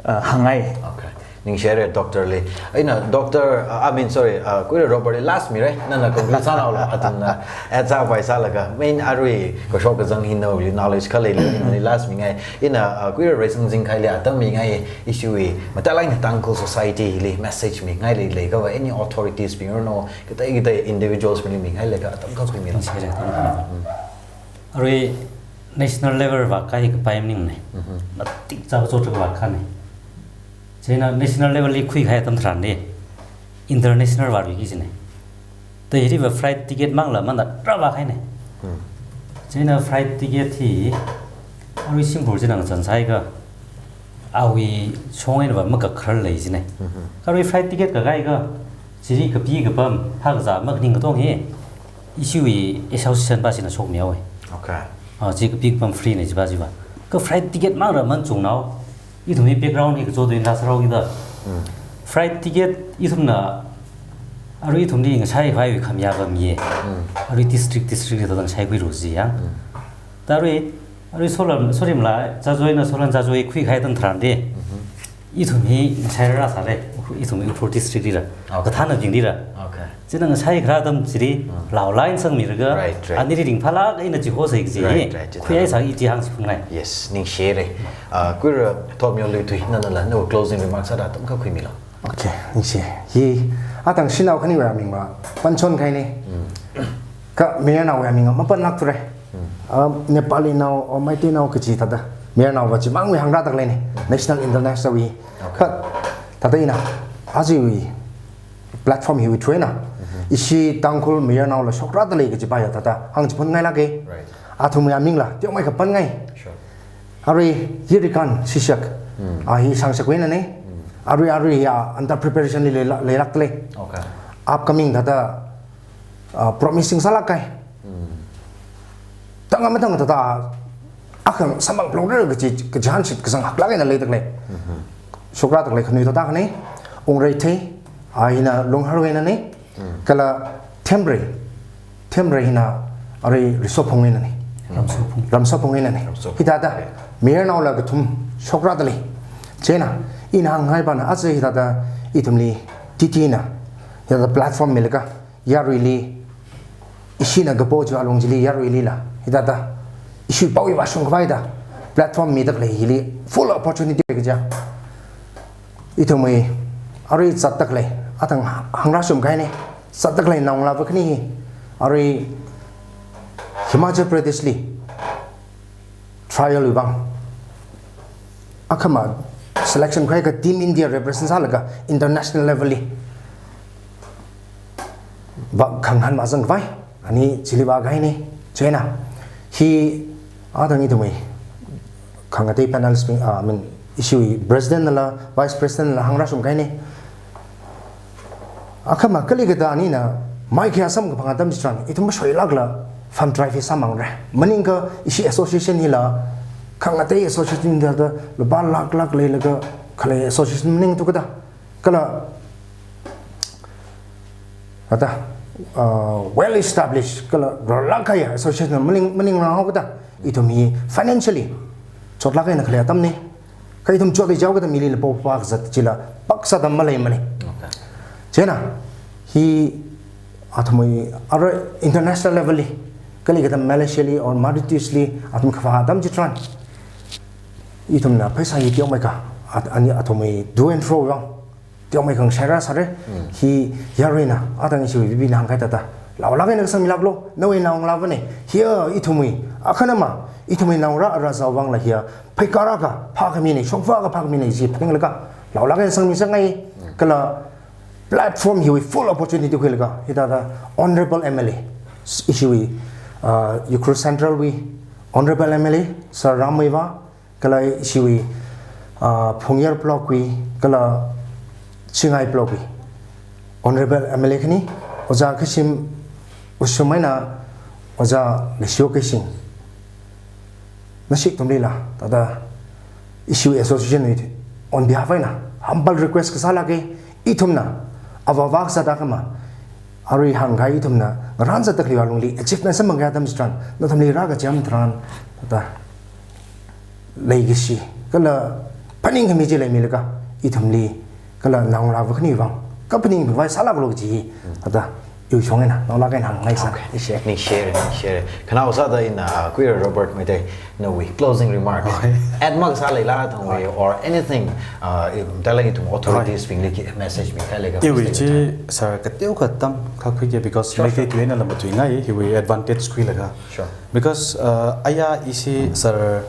ah, hāngngai. Okay. Ningshire Doctor li. Ina Doctor, uh, I mean, sorry, uh, Kuira Robert li last mira, nana conclude sānaolu, athumna add sāpai sālaga. Main arui kashok kazang hi naoli knowledge khalei li, nali last mingai. Ina, uh, Kuira Reisang Zingkhai li atam mingai, issue hi matalāk eina Tangkhul society li message mingailei, leiakha va any authorities bing ranu, katei katei individuals bingli mingailei akha atam kakhui mila. Ningshire, atam kakhui mila. Arui national level vākahai kapai maningmana. Matik chāva chotrak vākahana. Chieina national level li khuikahai atam tharan de, international vāluiki jina. Thāda hili va flight ticket mangla manada rāvākahaina. Chieina flight ticket hi, arui Singapore china ngachān sāakha, awui shong eina va makakharlei jina. Kha arui flight ticket kakahai akha, chili kapi kapam, phākazā makhaning katonga hi, ishiwui association pa china shokmihaowa. Okay. Ah, chi kapi kapam free na chipa chiva. Kha flight ticket mangla manchungnao, ithumwui background hi kacho tui na sāraokida. Flight ticket ithumna, arui ithumli ngashai khavaiwui khamayā pamya. Arui district, district li thāda ngashai khuilu jiya. Thāda arui, arui Solan, sorry mala, Chazoi na Solan Chazoi khuikahai atam tharan de, ithum hi ngashai rāsāra, ithum Ukhrul district lila. Okay. Kathānabinglila. Okay. Chieina ngashai kharā atam chili, laolain sangmilaga, right, right, anili ringphālāk eina chi hosai kaji. Right, right, right. Khuihaisā kaji hāngchiphungngai. Yes, ningshire. Ah, Kuira Thotmyo Luithui, nanala nawui closing remarks sāda atam kakhui milo. Okay, ningshi. Hi, atang shanao khaniwui aming va panchon kahaina. Kha mayarnaowui aming va mapanlākthura. Ah, Nepalinao, oh, Meiteinao kachi thāda mayarnao va chimangwui hāngrādaleina. National, international wui. Okay. Kha thāda ina, ajawui platform hiwui through eina, ishi Tangkhul mayarnaola shokrada lei kajipa ya thāda hāngchiphun ngailāka. Right. Athumwui amingla teomeikha panngai. Sure. Arui Yirikan Shishak, a hi Sangshak wui einana. Arui, arui ya under preparation li leilā-, leilākdalei. Okay. Upcoming thāda, ah, promising sālākkahai. Tanga matang thāda, akha samphang phalungra kaji, kaji hanshit kazang haklāk eina leidalei. Shokradalei khanui thāda khani, Ungreithei, a hina Lungharwui einana, kala Themrei, Themrei hina arui Risophungwui einana. Ramsophung. Ramsophungwui einana. Ramsophung. Hithāda, mayarnaola kathum shokradalei. Chieina, ina hāngngai pana aja hithāda ithumli T T na, hithāda platform milaga, yaruili, ishina kapo chiwui alung chili yaruilila, hithāda, ishi pao iva shungkhavai da, platform midalei hili, full opportunity kaja. Ithumwui, arui zatdalei, atang hāngrāshum kahaina, zatdalei naongalāva khani hi, arui Himachal Pradesh li, trial wui vang. Akhama selection khuiakha Team India represent sālaga international level li va khangahān mazangkhavai. Ani chili vākahaina. Chieina hi atang ithumwui khangatei panelist bing, ah, I mean, Ishiwui President nala, Vice President nala hāngrāshungkahaina. Akhama kali kathā anina, mai khayā samkaphang atam chitharan, ithum mashoilākla farm drive hi sāmāngra. Maningakha ishi association hila, khangatei association thāda, lupā lakh lakh leilaga khalei association maningthu kathā. Kala, kathā, uh, well established, kala rarlāk kahaiya association maning, maningrang haowa kathā. Ithum hi financially chotlāk eina khalei atamna. Kha ithum chotli jihaowa kathā mili lapo pa kazat chila, pak sāda maleimana. Okay. Chieina, hi athumwui ara international level li, kali kathā Malaysia li or Mauritius li, athum kavā atam chitharan, ithumna pheisā hi teomeikha, at-, ani athumwui to and fro vang teomeikha ngashairāsāra. Mm. Hi yaruina, atang ishiwui VP na hāngkahai thāda, laolāk eina kasangmilāklu, nawui naongalāvana. Hiya ithumwui, akhanama, ithumwui naongarā ara zāwui vangla hiya, pheikar akha phākhamina, shongfa akha phākhamina, chi phaninglaga, laolāk eina sangmi sāngai, kala platform hiwui full opportunity khuilaga, hithāda Honorable M L A, ishiwui, uh, Ukhrul Central wui Honorable M L A, Sir Ramwuivah, kala ishiwui, uh, Phungyar Block wui, kala Chingai Block wui Honorable M L A khani, Ojā Khashim Wushum eina Ojā Leishiyo Keishing, nashik athumlila, thāda ishiwui association wui on behalf eina humble request kasā lāka, ithumna, avāva kasā thākha ma, arui hāngkahai ithumna, ngarān zatda khaleiwui lungli, achievement samphang kahai atam chitharan, nathumli rākacham tharan, thāda, leikashi, kala phaningkhami chi leimilaga, ithumli, kala naongalāva khaniwui vang, kaphaning khavai sālāklu kaji hi, thāda, iwui shong eina, naolāk eina hāngngaisa. Okay. Ningshi. Ningshi, ningshi. Khanaowa sāda ina, ah, Kuira Robert Meitei, nawui closing remark. Okay. Add makasā leila athumwui, okay, or anything, ah, i-, tala ithum authorities, okay, bingli khi message mikahai leiakha. Iwui chi, sir, kateokha tamkha khuike because, sure, Meitei, sure, tui einala matuingai, hiwui advantage khuilaga. Sure. Because, uh, aya ishi, sir,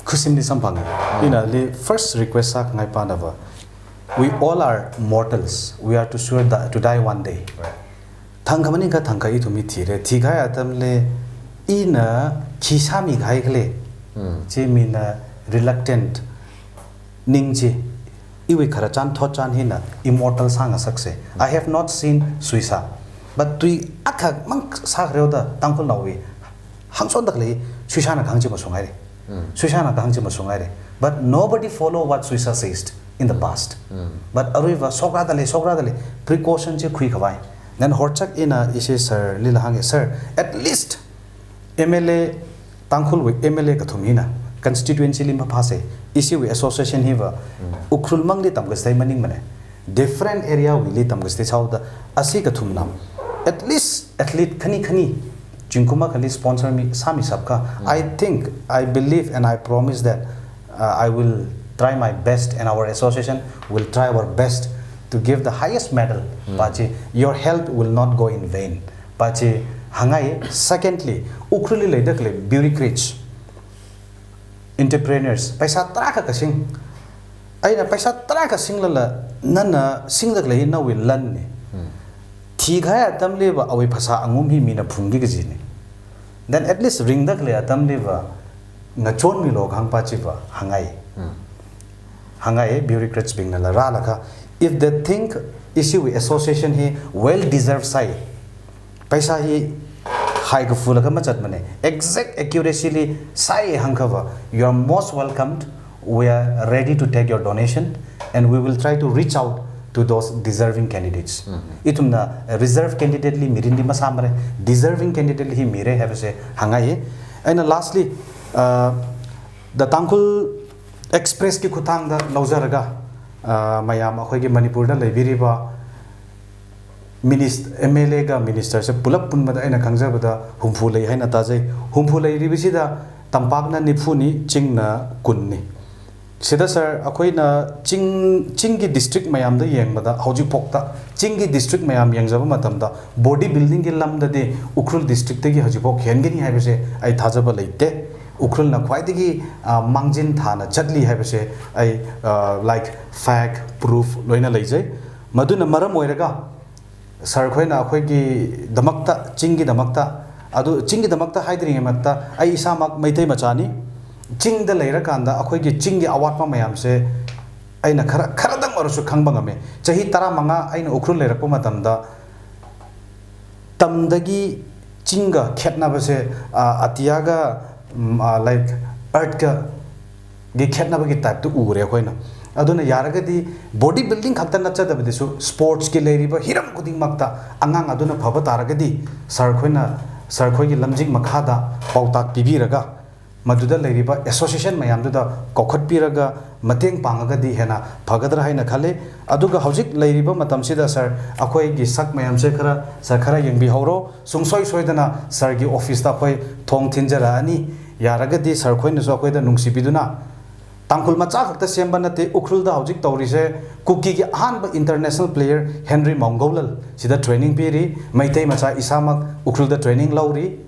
Khushimli samphanga. Mm. Inali first request sākhangai panava, we all are mortals. We are to sure di-, to die one day. Right. Thangkha maningakha thangkha ithum hi thira. Thikahai atamli ina khi sāmikahai khala. Mm. Chi mina reluctant ning chi, iwui khararchan thotchan hina immortal sāngasaksa. I have not seen suisā. But tui akhamang sākhareo da Tangkhulnaowui hāngshonda khalei, suisāna kahāng chi mashungaira. Mm. Suisāna kahāng chi mashungaira. But nobody follow what Suisa says in the past. Mm. But aruiva shokrāda lei, shokrāda lei, precaution chi khuikhavai. Then horchak ina ishi sir lila hānga, sir, at least M L A, Tangkhulwui M L A kathum hina constituency li maphāsa, ishiwui association hiva, mm, Ukhrul mangli tamkachithei maningmana. Different area wuili tamkachithei sāhaoda, ashi kathumna at least athlete khani khani zingkum akhali sponsor mi, sāmi shapakha, mm, I think, I believe and I promise that, uh, I will try my best and our association will try our best to give the highest medal. Mm. Pa chi, your help will not go in vain. Pa chi hāngngai. Secondly, Ukhrulli leida khalei bureaucrats, entrepreneurs, paisa tarākha kasing. Eina paisa tarākha singlala, nana singda khalei nawui lanna. Hmm. Thikahai atamliva awui phasā angum hi mina phungki kajina. Then at least ringda khalei atamliva ngachonmilu kahāng pa chiva hāngngai. Hmm. Hāngngai, bureaucrats bingnala rālaga, if they think ishiwui association hi well deserved sai, paisa hi haikafulaga machatmana, exact accuracy li sai hāngkhava, you are most welcomed. We are ready to take your donation and we will try to reach out to those deserving candidates. Mhm. Ithumna, uh, reserve candidate li mirinli masāmara, deserving candidate li hi mira haibase hāngngai. Eina lastly, uh, the Tangkhul Express ki khuthāngda leizaraga, ah, mayam, ꯑꯩꯈꯣꯏꯒꯤ ꯃꯅꯤꯄꯨꯔꯗ ꯂꯩꯕꯤꯔꯤꯕ minis-, M L A ꯒ minister ꯁꯦ ꯄꯨꯂꯞ ꯄꯨꯟꯕꯗ ꯑꯩꯅ ꯈꯪꯖꯕꯗ ꯍꯨꯝꯐꯨ ꯂꯩ ꯍꯥꯏꯅ ꯇꯥꯖꯩ꯫ ꯍꯨꯝꯐꯨ ꯂꯩꯔꯤꯕꯁꯤꯗ ꯇꯝꯄꯥꯛꯅ ꯅꯤꯐꯨꯅꯤ, ꯆꯤꯡꯅ ꯀꯨꯟꯅꯤ꯫ ꯁꯤꯗ sir, ꯑꯩꯈꯣꯏꯅ ꯆꯤꯡ, ꯆꯤꯡꯒꯤ district ꯃꯌꯥꯝꯗ ꯌꯦꯡꯕꯗ ꯍꯧꯖꯤꯛꯐꯥꯎꯗ ꯆꯤꯡꯒꯤ district ꯃꯌꯥꯝ ꯌꯦꯡꯖꯕ ꯃꯇꯝꯗ body building ꯒꯤ ꯂꯝꯗꯗꯤ ꯎꯈ꯭ꯔꯨꯜ district ꯇꯒꯤ ꯍꯧꯖꯤꯛꯐꯥꯎ ꯍꯦꯟꯒꯅꯤ ꯍꯥꯏꯕꯁꯦ ꯑꯩ ꯊꯥꯖꯕ ꯂꯩꯇꯦ꯫ ꯎꯈ꯭ꯔꯨꯜꯅ ꯈ꯭ꯋꯥꯏꯗꯒꯤ, ꯑ, ꯃꯥꯡꯖꯤꯟ ꯊꯥꯅ ꯆꯠꯂꯤ ꯍꯥꯏꯕꯁꯦ ꯑꯩ, ꯑ, like, fact, proof ꯂꯣꯏꯅ ꯂꯩꯖꯩ꯫ ꯃꯗꯨꯅ ꯃꯔꯝ ꯑꯣꯏꯔꯒ sir ꯈꯣꯏꯅ ꯑꯩꯈꯣꯏꯒꯤꯗꯃꯛꯇ, ꯆꯤꯡꯒꯤꯗꯃꯛꯇ, ꯑꯗꯨ ꯆꯤꯡꯒꯤꯗꯃꯛꯇ ꯍꯥꯏꯗ꯭ꯔꯤꯉꯩ ꯃꯛꯇ ꯑꯩ ꯏꯁꯥꯃꯛ ꯃꯩꯇꯩ ꯃꯆꯥꯅꯤ꯫ ꯆꯤꯡꯗ ꯂꯩꯔꯀꯥꯟꯗ ꯑꯩꯈꯣꯏꯒꯤ ꯆꯤꯡꯒꯤ ꯑꯋꯥꯠꯄ ꯃꯌꯥꯝꯁꯦ ꯑꯩꯅ ꯈꯔ, ꯈꯔꯗꯪ ꯑꯣꯏꯔꯁꯨ ꯈꯪꯕ ꯉꯝꯃꯦ꯫ ꯆꯍꯤ ꯇꯔꯥꯃꯉꯥ ꯑꯩꯅ ꯎꯈ꯭ꯔꯨꯜ ꯂꯩꯔꯛꯄ ꯃꯇꯝꯗ ꯇꯝꯗꯒꯤ ꯆꯤꯡꯒ ꯈꯦꯠꯅꯕꯁꯦ, ꯑ, ꯑꯇꯤꯌꯥꯒ, ꯎꯝ, ꯑ, like, earth ꯀ ꯒꯤ ꯈꯦꯠꯅꯕꯒꯤ type ꯇ ꯎꯔꯦ ꯑꯩꯈꯣꯏꯅ꯫ ꯑꯗꯨꯅ ꯌꯥꯔꯒꯗꯤ body building ꯈꯛꯇ ꯅꯠꯆꯗꯕꯗꯁꯨ sports ꯀꯤ ꯂꯩꯔꯤꯕ ꯍꯤꯔꯝ ꯈꯨꯗꯤꯡꯃꯛꯇ ꯑꯉꯥꯡ ꯑꯗꯨꯅ ꯐꯕ ꯇꯥꯔꯒꯗꯤ sir ꯈꯣꯏꯅ, sir ꯈꯣꯏꯒꯤ ꯂꯝꯖꯤꯡ ꯃꯈꯥꯗ ꯄꯥꯎꯇꯥꯛ ꯄꯤꯕꯤꯔꯒ ꯃꯗꯨꯗ ꯂꯩꯔꯤꯕ association ꯃꯌꯥꯝꯗꯨꯗ ꯀꯧꯈꯠꯄꯤꯔꯒ ꯃꯇꯦꯡ ꯄꯥꯡꯉꯒꯗꯤ ꯍꯦꯟꯅ ꯐꯒꯗ꯭ꯔꯥ ꯍꯥꯏꯅ ꯈꯜꯂꯤ꯫ ꯑꯗꯨꯒ ꯍꯧꯖꯤꯛ ꯂꯩꯔꯤꯕ ꯃꯇꯝꯁꯤꯗ sir, ꯑꯩꯈꯣꯏꯒꯤ ꯁꯛ ꯃꯌꯥꯝꯁꯦ ꯈꯔ, sir, ꯈꯔ ꯌꯦꯡꯕꯤꯍꯧꯔꯣ꯫ ꯁꯨꯡꯁꯣꯏ ꯁꯣꯏꯗꯅ sir ꯒꯤ office ꯇ ꯑꯩꯈꯣꯏ ꯊꯣꯡ ꯊꯤꯟꯖꯔꯛꯑꯅꯤ꯫ ꯌꯥꯔꯒꯗꯤ sir ꯈꯣꯏꯅꯁꯨ ꯑꯩꯈꯣꯏꯗ ꯅꯨꯡꯁꯤꯕꯤꯗꯨꯅ, ꯇꯥꯡꯈꯨꯜ ꯃꯆꯥ ꯈꯛꯇ ꯁꯦꯝꯕ ꯅꯠꯇꯦ, ꯎꯈ꯭ꯔꯨꯜꯗ ꯍꯧꯖꯤꯛ ꯇꯧꯔꯤꯁꯦ ꯀꯨꯀꯤꯒꯤ ꯑꯍꯥꯟꯕ international player ꯍꯦꯟꯔꯤ ꯃꯥꯎꯡꯒꯧꯂꯜ ꯁꯤꯗ training ꯄꯤꯔꯤ, ꯃꯩꯇꯩ ꯃꯆꯥ ꯏꯁꯥꯃꯛ ꯎꯈ꯭ꯔꯨꯜꯗ training ꯂꯧꯔꯤ꯫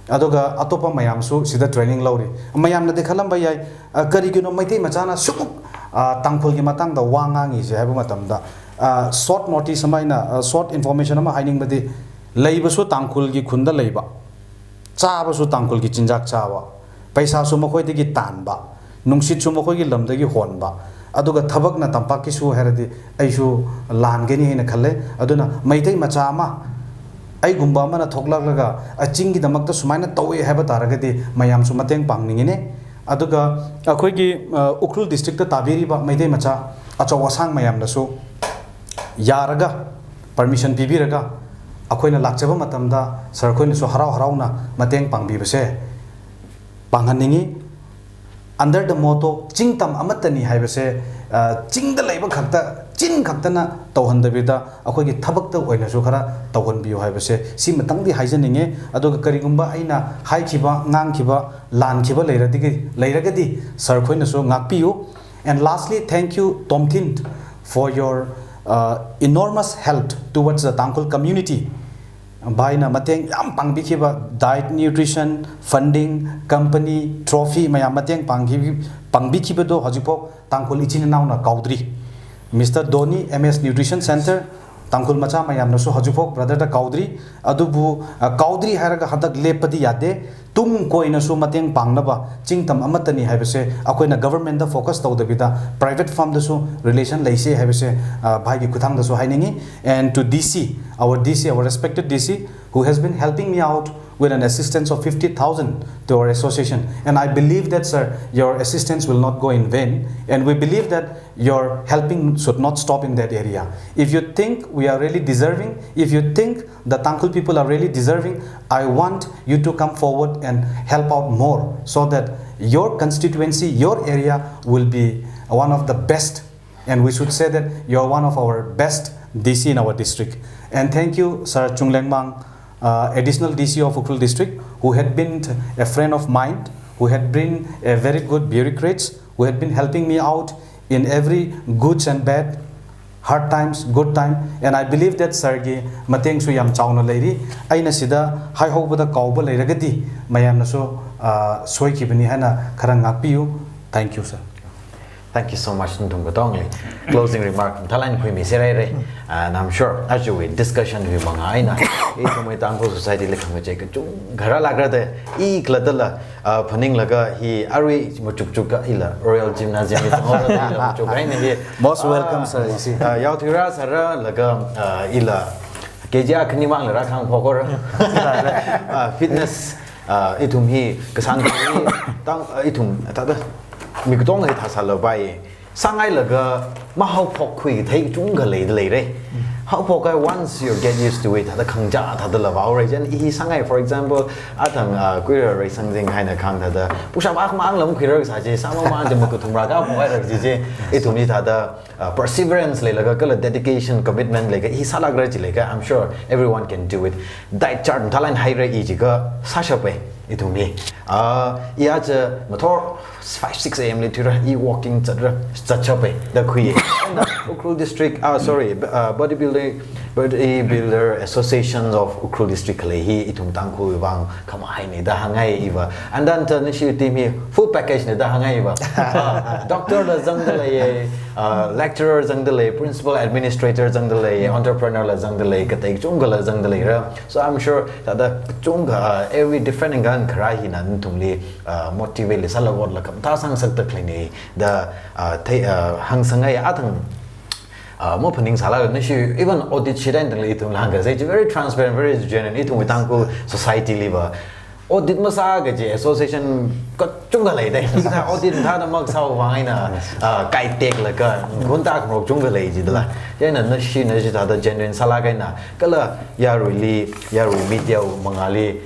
ꯑꯗꯨꯒ ꯑꯇꯣꯞꯄ ꯃꯌꯥꯝꯁꯨ ꯁꯤꯗ training ꯂꯧꯔꯤ꯫ ꯃꯌꯥꯝꯅꯗꯤ ꯈꯜꯂꯝꯕ ꯌꯥꯏ, "ꯑ, ꯀꯔꯤꯒꯤꯅꯣ ꯃꯩꯇꯩ ꯃꯆꯥꯅ ꯁꯨꯃꯨꯛ, ꯑ, ꯇꯥꯡꯈꯨꯜꯒꯤ ꯃꯇꯥꯡꯗ ꯋꯥ ꯉꯥꯡꯉꯤꯁꯦ?" ꯍꯥꯏꯕ ꯃꯇꯝꯗ, ꯑ, short notice ꯑꯃ ꯑꯩꯅ, ꯑ, short information ꯑꯃ ꯍꯥꯏꯅꯤꯡꯕꯗꯤ, ꯂꯩꯕꯁꯨ ꯇꯥꯡꯈꯨꯜꯒꯤ ꯈꯨꯟꯗ ꯂꯩꯕ, ꯆꯥꯕꯁꯨ ꯇꯥꯡꯈꯨꯜꯒꯤ ꯆꯤꯟꯖꯥꯛ ꯆꯥꯕ, ꯄꯩꯁꯥꯁꯨ ꯃꯈꯣꯏꯗꯒꯤ ꯇꯥꯟꯕ, ꯅꯨꯡꯁꯤꯠꯁꯨ ꯃꯈꯣꯏꯒꯤ ꯂꯝꯗꯒꯤ ꯍꯣꯟꯕ, ꯑꯗꯨꯒ ꯊꯕꯛꯅ ꯇꯝꯄꯥꯛꯀꯤꯁꯨ ꯍꯥꯏꯔꯗꯤ ꯑꯩꯁꯨ ꯂꯥꯟꯒꯅꯤ ꯍꯥꯏꯅ ꯈꯜꯂꯦ꯫ ꯑꯗꯨꯅ ꯃꯩꯇꯩ ꯃꯆꯥ ꯑꯃ, ꯑꯩꯒꯨꯝꯕ ꯑꯃꯅ ꯊꯣꯛꯂꯛꯂꯒ, ꯑ, ꯆꯤꯡꯒꯤꯗꯃꯛꯇ ꯁꯨꯃꯥꯏꯅ ꯇꯧꯋꯦ ꯍꯥꯏꯕ ꯇꯥꯔꯒꯗꯤ ꯃꯌꯥꯝꯁꯨ ꯃꯇꯦꯡ ꯄꯥꯡꯅꯤꯡꯉꯤꯅꯦ꯫ ꯑꯗꯨꯒ ꯑꯩꯈꯣꯏꯒꯤ, ꯑ, ꯎꯈ꯭ꯔꯨꯜ district ꯇ ꯇꯥꯕꯤꯔꯤꯕ ꯃꯩꯇꯩ ꯃꯆꯥ ꯑꯆꯧ ꯑꯁꯥꯡ ꯃꯌꯥꯝꯅꯁꯨ ꯌꯥꯔꯒ, permission ꯄꯤꯕꯤꯔꯒ, ꯑꯩꯈꯣꯏꯅ ꯂꯥꯛꯆꯕ ꯃꯇꯝꯗ sir ꯈꯣꯏꯅꯁꯨ ꯍꯔꯥꯎ ꯍꯔꯥꯎꯅ ꯃꯇꯦꯡ ꯄꯥꯡꯕꯤꯕꯁꯦ ꯄꯥꯡꯍꯟꯅꯤꯡꯉꯤ꯫ Under the motto "ꯆꯤꯡꯇꯝ ꯑꯃꯠꯇꯅꯤ" ꯍꯥꯏꯕꯁꯦ, ꯑ, ꯆꯤꯡꯗ ꯂꯩꯕ ꯈꯛꯇ, ꯆꯤꯟ ꯈꯛꯇꯅ ꯇꯧꯍꯟꯗꯕꯤꯗ, ꯑꯩꯈꯣꯏꯒꯤ ꯊꯕꯛꯇ ꯑꯣꯏꯅꯁꯨ ꯈꯔ ꯇꯧꯍꯟꯕꯤꯌꯨ ꯍꯥꯏꯕꯁꯦ, ꯁꯤꯃꯇꯪꯗꯤ ꯍꯥꯏꯖꯅꯤꯡꯉꯦ꯫ ꯑꯗꯨꯒ ꯀꯔꯤꯒꯨꯝꯕ ꯑꯩꯅ ꯍꯥꯏꯈꯤꯕ, ꯉꯥꯡꯈꯤꯕ, ꯂꯥꯟꯈꯤꯕ ꯂꯩꯔꯗꯤ-, ꯂꯩꯔꯒꯗꯤ sir ꯈꯣꯏꯅꯁꯨ ꯉꯥꯛꯄꯤꯌꯨ꯫ And lastly, thank you, Tomthin, for your, uh, enormous help towards the Tangkhul community. ꯚꯥꯏꯅ ꯃꯇꯦꯡ ꯌꯥꯝ ꯄꯥꯡꯕꯤꯈꯤꯕ, diet, nutrition, funding, company, trophy ꯃꯌꯥꯝ ꯃꯇꯦꯡ ꯄꯥꯡꯈꯤ-, ꯄꯥꯡꯕꯤꯈꯤꯕꯗꯣ ꯍꯧꯖꯤꯛꯐꯥꯎ ꯇꯥꯡꯈꯨꯜ ꯏꯆꯤꯟ ꯏꯅꯥꯎꯅ ꯀꯥꯎꯗ꯭ꯔꯤ꯫ Mister Dhoni, M S Nutrition Center, Tangkhul ꯃꯆꯥ ꯃꯌꯥꯝꯅꯁꯨ ꯍꯧꯖꯤꯛꯐꯥꯎ brother ꯗ ꯀꯥꯎꯗ꯭ꯔꯤ꯫ ꯑꯗꯨꯕꯨ, ꯑ, ꯀꯥꯎꯗ꯭ꯔꯤ ꯍꯥꯏꯔꯒ ꯍꯟꯗꯛ ꯂꯦꯞꯄꯗꯤ ꯌꯥꯗꯦ꯫ ꯇꯨꯡ ꯀꯣꯏꯅꯁꯨ ꯃꯇꯦꯡ ꯄꯥꯡꯅꯕ ꯆꯤꯡꯇꯝ ꯑꯃꯠꯇꯅꯤ ꯍꯥꯏꯕꯁꯦ ꯑꯩꯈꯣꯏꯅ government ꯗ focus ꯇꯧꯗꯕꯤꯗ private firm ꯗꯁꯨ relation ꯂꯩꯁꯦ ꯍꯥꯏꯕꯁꯦ, ꯑ, ꯚꯥꯏꯒꯤ ꯈꯨꯠꯊꯥꯡꯗꯁꯨ ꯍꯥꯏꯅꯤꯡꯉꯤ꯫ And to D C, our D C, our respected D C, who has been helping me out with an assistance of fifty thousand to our association. And I believe that, sir, your assistance will not go in vain. And we believe that your helping should not stop in that area. If you think we are really deserving, if you think the Tangkhul people are really deserving, I want you to come forward and help out more so that your constituency, your area will be one of the best. And we should say that you're one of our best D C in our district. And thank you, Sir Chunglengmang, uh, Additional D C of Ukhrul District, who had been a friend of mine, who had been a very good bureaucrat, who had been helping me out in every goods and bad, hard times, good time, and I believe that sir ꯒꯤ ꯃꯇꯦꯡꯁꯨ ꯌꯥꯝ ꯆꯥꯎꯅ ꯂꯩꯔꯤ꯫ ꯑꯩꯅ ꯁꯤꯗ ꯍꯥꯏꯍꯧꯕꯗ ꯀꯥꯎꯕ ꯂꯩꯔꯒꯗꯤ ꯃꯌꯥꯝꯅꯁꯨ, ꯑ, ꯁꯣꯏꯈꯤꯕꯅꯤ ꯍꯥꯏꯅ ꯈꯔ ꯉꯥꯛꯄꯤꯌꯨ꯫ Thank you, sir. Thank you so much, ꯅꯊꯨꯝ ꯀꯇꯣꯡꯂꯤ꯫ Closing remark ꯃꯊꯥꯂꯥꯏꯅ ꯈꯨꯏꯃꯤ ꯁꯦꯔꯥꯏꯔꯦ꯫ And I'm sure, ꯑꯖꯨꯋꯤ discussion ꯋꯤ ꯃꯉꯥ ꯑꯩꯅ, ꯏꯊꯨꯝ ꯃꯣꯏ Tangkhul society ꯂꯩꯐꯝ ꯃꯆꯦ ꯀꯆꯨꯝ ꯈꯔ ꯂꯥꯛꯈ꯭ꯔꯗꯦ, ꯏ ꯈꯂꯗꯂ, ꯑ, ꯐꯅꯤꯡꯂꯒ ꯍꯤ ꯑꯔꯨꯏ ꯃꯆꯨꯛ ꯆꯨꯛꯀ ꯏꯂ Royal Gymnasium ꯂꯤ ꯆꯪꯍꯧꯔꯒ ꯏꯂ ꯃꯆꯨꯛ ꯍꯥꯏꯅ ꯍꯤ, most welcome, sir, ꯏꯁꯤ꯫ ꯑ, ꯌꯥꯎꯊꯤꯔꯥ ꯁꯥꯔꯥ ꯂꯒ, ꯑ, ꯏꯂ K G ꯑꯈꯅꯤ ꯃꯥꯡꯂꯔꯥ ꯈꯥꯡ ꯐꯣꯀꯣꯔ꯫ ꯑ, fitness, ꯑ, ꯏꯊꯨꯝ ꯍꯤ ꯀꯁꯥꯟ ꯇꯥꯡ, ꯑ, ꯏꯊꯨꯝ ꯇꯥꯗ ꯃꯤꯀꯇꯣꯡ ꯍꯤ ꯊꯥꯁꯥꯂ ꯕꯥꯏ꯫ ꯁꯥꯡꯉꯥꯏꯂꯒ ꯃꯍꯥꯎ ꯐꯣꯛ ꯈꯨꯏ ꯊꯩ ꯆꯨꯝꯒ ꯂꯩꯗ ꯂꯩꯔꯦ꯫ ꯍꯥꯎ ꯐꯣꯛ ꯀꯥꯏ, once you get used to it, ꯊꯥꯗ ꯈꯪꯖꯥ ꯊꯥꯗ ꯂꯕ ꯍꯧꯔꯦ꯫ ꯖꯦꯟ ꯏ ꯁꯥꯡꯉꯥꯏ, for example, ꯑꯊꯪ, ꯑ, ꯀꯨꯏꯔ ꯔꯩꯁꯪꯖꯤꯡ ꯍꯥꯏꯅ ꯈꯪꯊꯗ ꯄꯨꯁꯥ ꯃꯥꯛ ꯃꯥꯡꯂꯝ ꯈꯨꯏꯔ ꯁꯥꯖꯦ, ꯁꯥꯃ ꯃꯥꯡ ꯖꯦ ꯃꯀꯨ ꯊꯨꯝꯔꯥ ꯀꯥ ꯐꯣꯛ ꯍꯥꯏꯔꯛ ꯖꯤꯖꯦ꯫ ꯏꯊꯨꯝ ꯏ ꯊꯥꯗ, ꯑ, perseverance ꯂꯩꯂꯒ ꯀꯂ dedication, commitment ꯂꯩꯒ ꯏ ꯁꯥꯂꯥꯛꯔ ꯖꯤ ꯂꯩꯒ, I'm sure everyone can do it. Diet chart ꯊꯥꯂꯥꯏꯟ ꯍꯥꯏꯔ ꯏ ꯖꯤꯒ ꯁꯥꯁꯄꯦ ꯏꯊꯨꯝ ꯏ꯫ ꯑ, ꯏ ꯑꯆ ꯃꯊꯣꯔ five, six A M ꯂꯤ ꯊꯨꯏꯔ, ꯏ walking ꯆꯠꯔ, ꯆꯠꯆꯄꯦ, ꯗ ꯈꯨꯏꯌꯦ꯫ And, uh, Ukhrul district, uh, sorry, b-, uh, bodybuilding, Bodybuilder Association of Ukhrul District khalei hi ithum Tangkhulwui vang khamahaina da hāngngai iva. And then, uh, nashi team hi full package na da hāngngai iva. Ah, doctor la zangda lei, uh, lecturer zangda lei, principal administrator zangda lei, entrepreneur la zangda lei, katei chungkha la zangda leira. So I'm sure thāda chungkha, uh, every different ngan kharā hina nathumli, uh, motivate li sālaga otla khamathā sāngasakda khaleina da, uh, thei, uh, hāngsangngai. Athang, uh, maphaningsāla nashi even audit shida eina tangli ithum lāngkasā chi very transparent, very genuine. Ithumwui Tangkhul society liva audit masā kaji association kachungkha leidalei. Hithā audit thāda masāvang eina, uh, kaiteklaga, gunta khangarok chungkha lei jidala. Chieina nashi, nashi thāda genuine sālaga eina, kala yaruili, yarui media mangāli,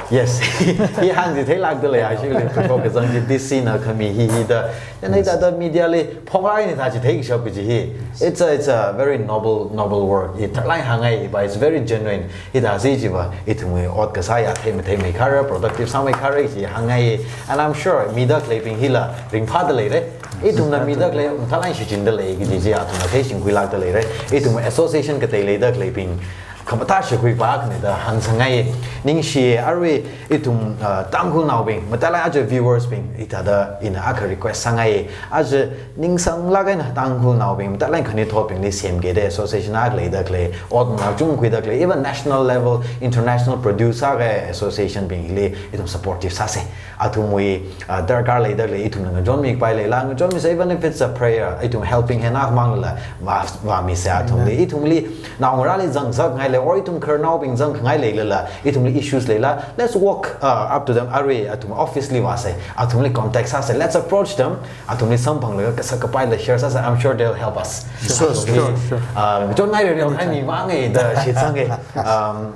yes, hi hāngchitheilākda lei, actually, kachot kachāng chi D C na khami hi hida. Chieina hithāda media li phonglaga eina thā chitheikashap kaji hi. It's a, it's a very noble, noble work. Hi tharlāk eina hāngngai, but it's very genuine. Hithāsi chiva, ithumwui ot kasā ya thei mathei mei khara, productive sāmei khara chi hāngngai. And I'm sure mida khaleibing hila ringphāda leira. Ithumna mida khalei, um, tharlāk eina shichinda lei kaji chi athumna theishingkhuilākda leira. Ithum association katei leida khaleibing khamathā shikhuipa akhana da hāngsangngai. Ningshi, arui ithum, uh, Tangkhulnaobing, matailāk aja viewers bing, hithāda ina akha request sāngai. Aja ningsanglāk eina Tangkhulnaobing, matailāk khanuithotbingli semki da association akha leida khalei, ot mangā chungkha khuida khalei, even national level, international produce sāki association bingli ithum supportive sāsa. Athumwui, uh, darkar leida khalei ithumna ngachonmi kapai leila, ngachonmisa, even if it's a prayer, ithum helping hand akhamang la, vā, vāmisa athumli. Ithumli naongarāli zangzakngai lei, or ithum khararnaobing zangkhangai leilala, ithumli issues leila, let's walk, uh, up to them, arui athum office li vāsa, athumli contact sāsa, let's approach them, athumli samphanglaga kasak kapaila share sāsa, I'm sure they'll help us. Sure, sure, sure. Uh, ngachonngai rerel hai mi mangai da shitsanga. Um,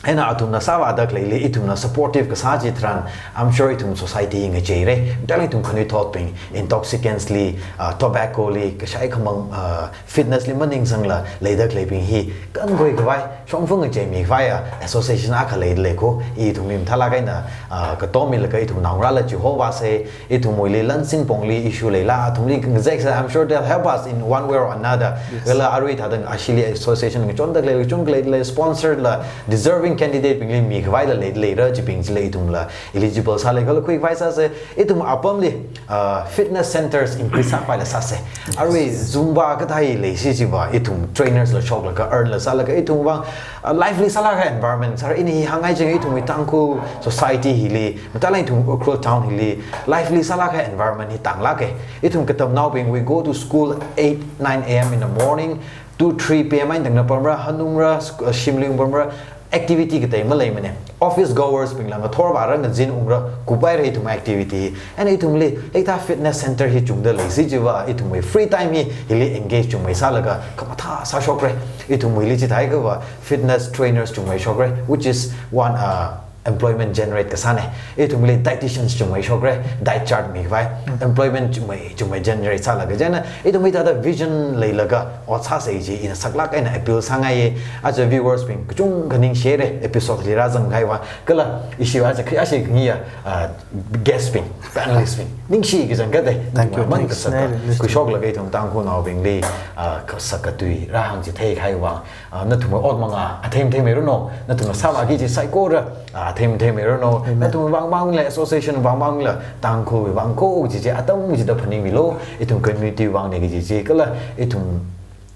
eina athumna sāvāda khaleili ithumna supportive kasā chitharan, I'm sure ithum society ngacheira. Matailāk ithum khanuithotbing, intoxicants li, uh, tobacco li, kashai khamang, uh, fitness li maningsangla leida khaleibing hi kankhui khavai, shongfa ngacheimi khavai, uh, association akha leida lei ko. Ithumli mathālāk eina, uh, katom milaga ithum naongarāla chihovāsa, ithumwuili lansin pongli issue leila, athumli ngazeksa, I'm sure they'll help us in one way or another. Yes. Kala arui thāda ashili association ngachonda khalei, chungkha leida lei, sponsor la, deserving candidate bingli mi khavaila leida leira, chibing chila ithumla eligible sālei kala khuikhavai sāsa, ithum apamli, uh, fitness centers increase sāpaila sāsa. Arui Zumba kathā leisi chiva, ithum trainers la shoklaga, earn la sālaga, ithum vang, uh, lively sālāk kahai environment sāra. Ina hi hāngngai ching ithumwui Tangkhul society hili, matailāk ithum Ukhrul town hili, lively sālāk kahai environment hi tānglāka. Ithum katamnaobing, we go to school eight, nine A M in the morning, two, three P M eina tangna pamra, hanungra, sc-, uh, shimli ung pamra, activity katei maleimana. Office goers bingla ngathor vāra, ngazin ungra, kupaira ithum activity. And ithumli, hithā fitness center hi chungda leisi chiva, ithumwui free time hi, hili engage chungmei sālaga, khamathā sāshokra. Ithumwuili chithākha va, fitness trainers chungmei shokra, which is one, uh, employment generate kasāna. Ithumli dietitians chungmei shokra, diet chart mi khavai, employment chungmei, chungmei generate sālaga. Chieina, ithumli thāda vision leilaga, ot sāsa chi ina saklāk eina appeal sāngai. Aja viewers bing, kachungkha ningshira, episode li rāzang kahai vang. Kala, ishi aja khi, ashi ngiya, uh, guest bing, panelist bing. Ningshi kachangkhat da. Thank you, man thanks. Kasaka. Nai, listen. Khuishoklaga ithum Tangkhulnaobingli, uh, kasaka tui rāhāngchithei kahai vang. Ah, nathumwui ot mangā, athei mathei meiranu, nathumna sāvāki kaji saikora, ah, athei mathei meiranu, amen. Nathumwui vang mangla, association vang mangla, Tangkhulwui vang ko kaji chi, atam chida phaningmilu, ithum community vangna kaji chi, kala ithum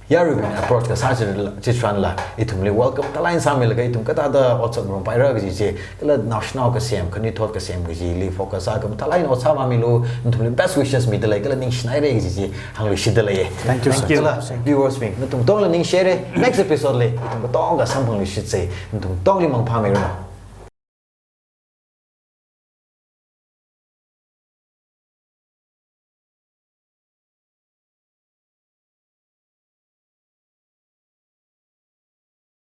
yaruibing approach kasā chi, chitharanla, ithumli welcome thalai sāmilaga, ithum kathāda otsak ngarum paira kaji chi, kala naoshinao kasem, khanuithot kasem kajili focus sā, khamathā lāk eina ot sāvāmilu, nathumli best wishes mida lei, kala ningshinaira kaji chi, hāngluishitda lei. Thank you, sir. Kala, thank you. Viewers bing, nathum katongali ningshira, next episode li, nathum katonga samphangluishitsa, nathum katongali mangphāmeiranu.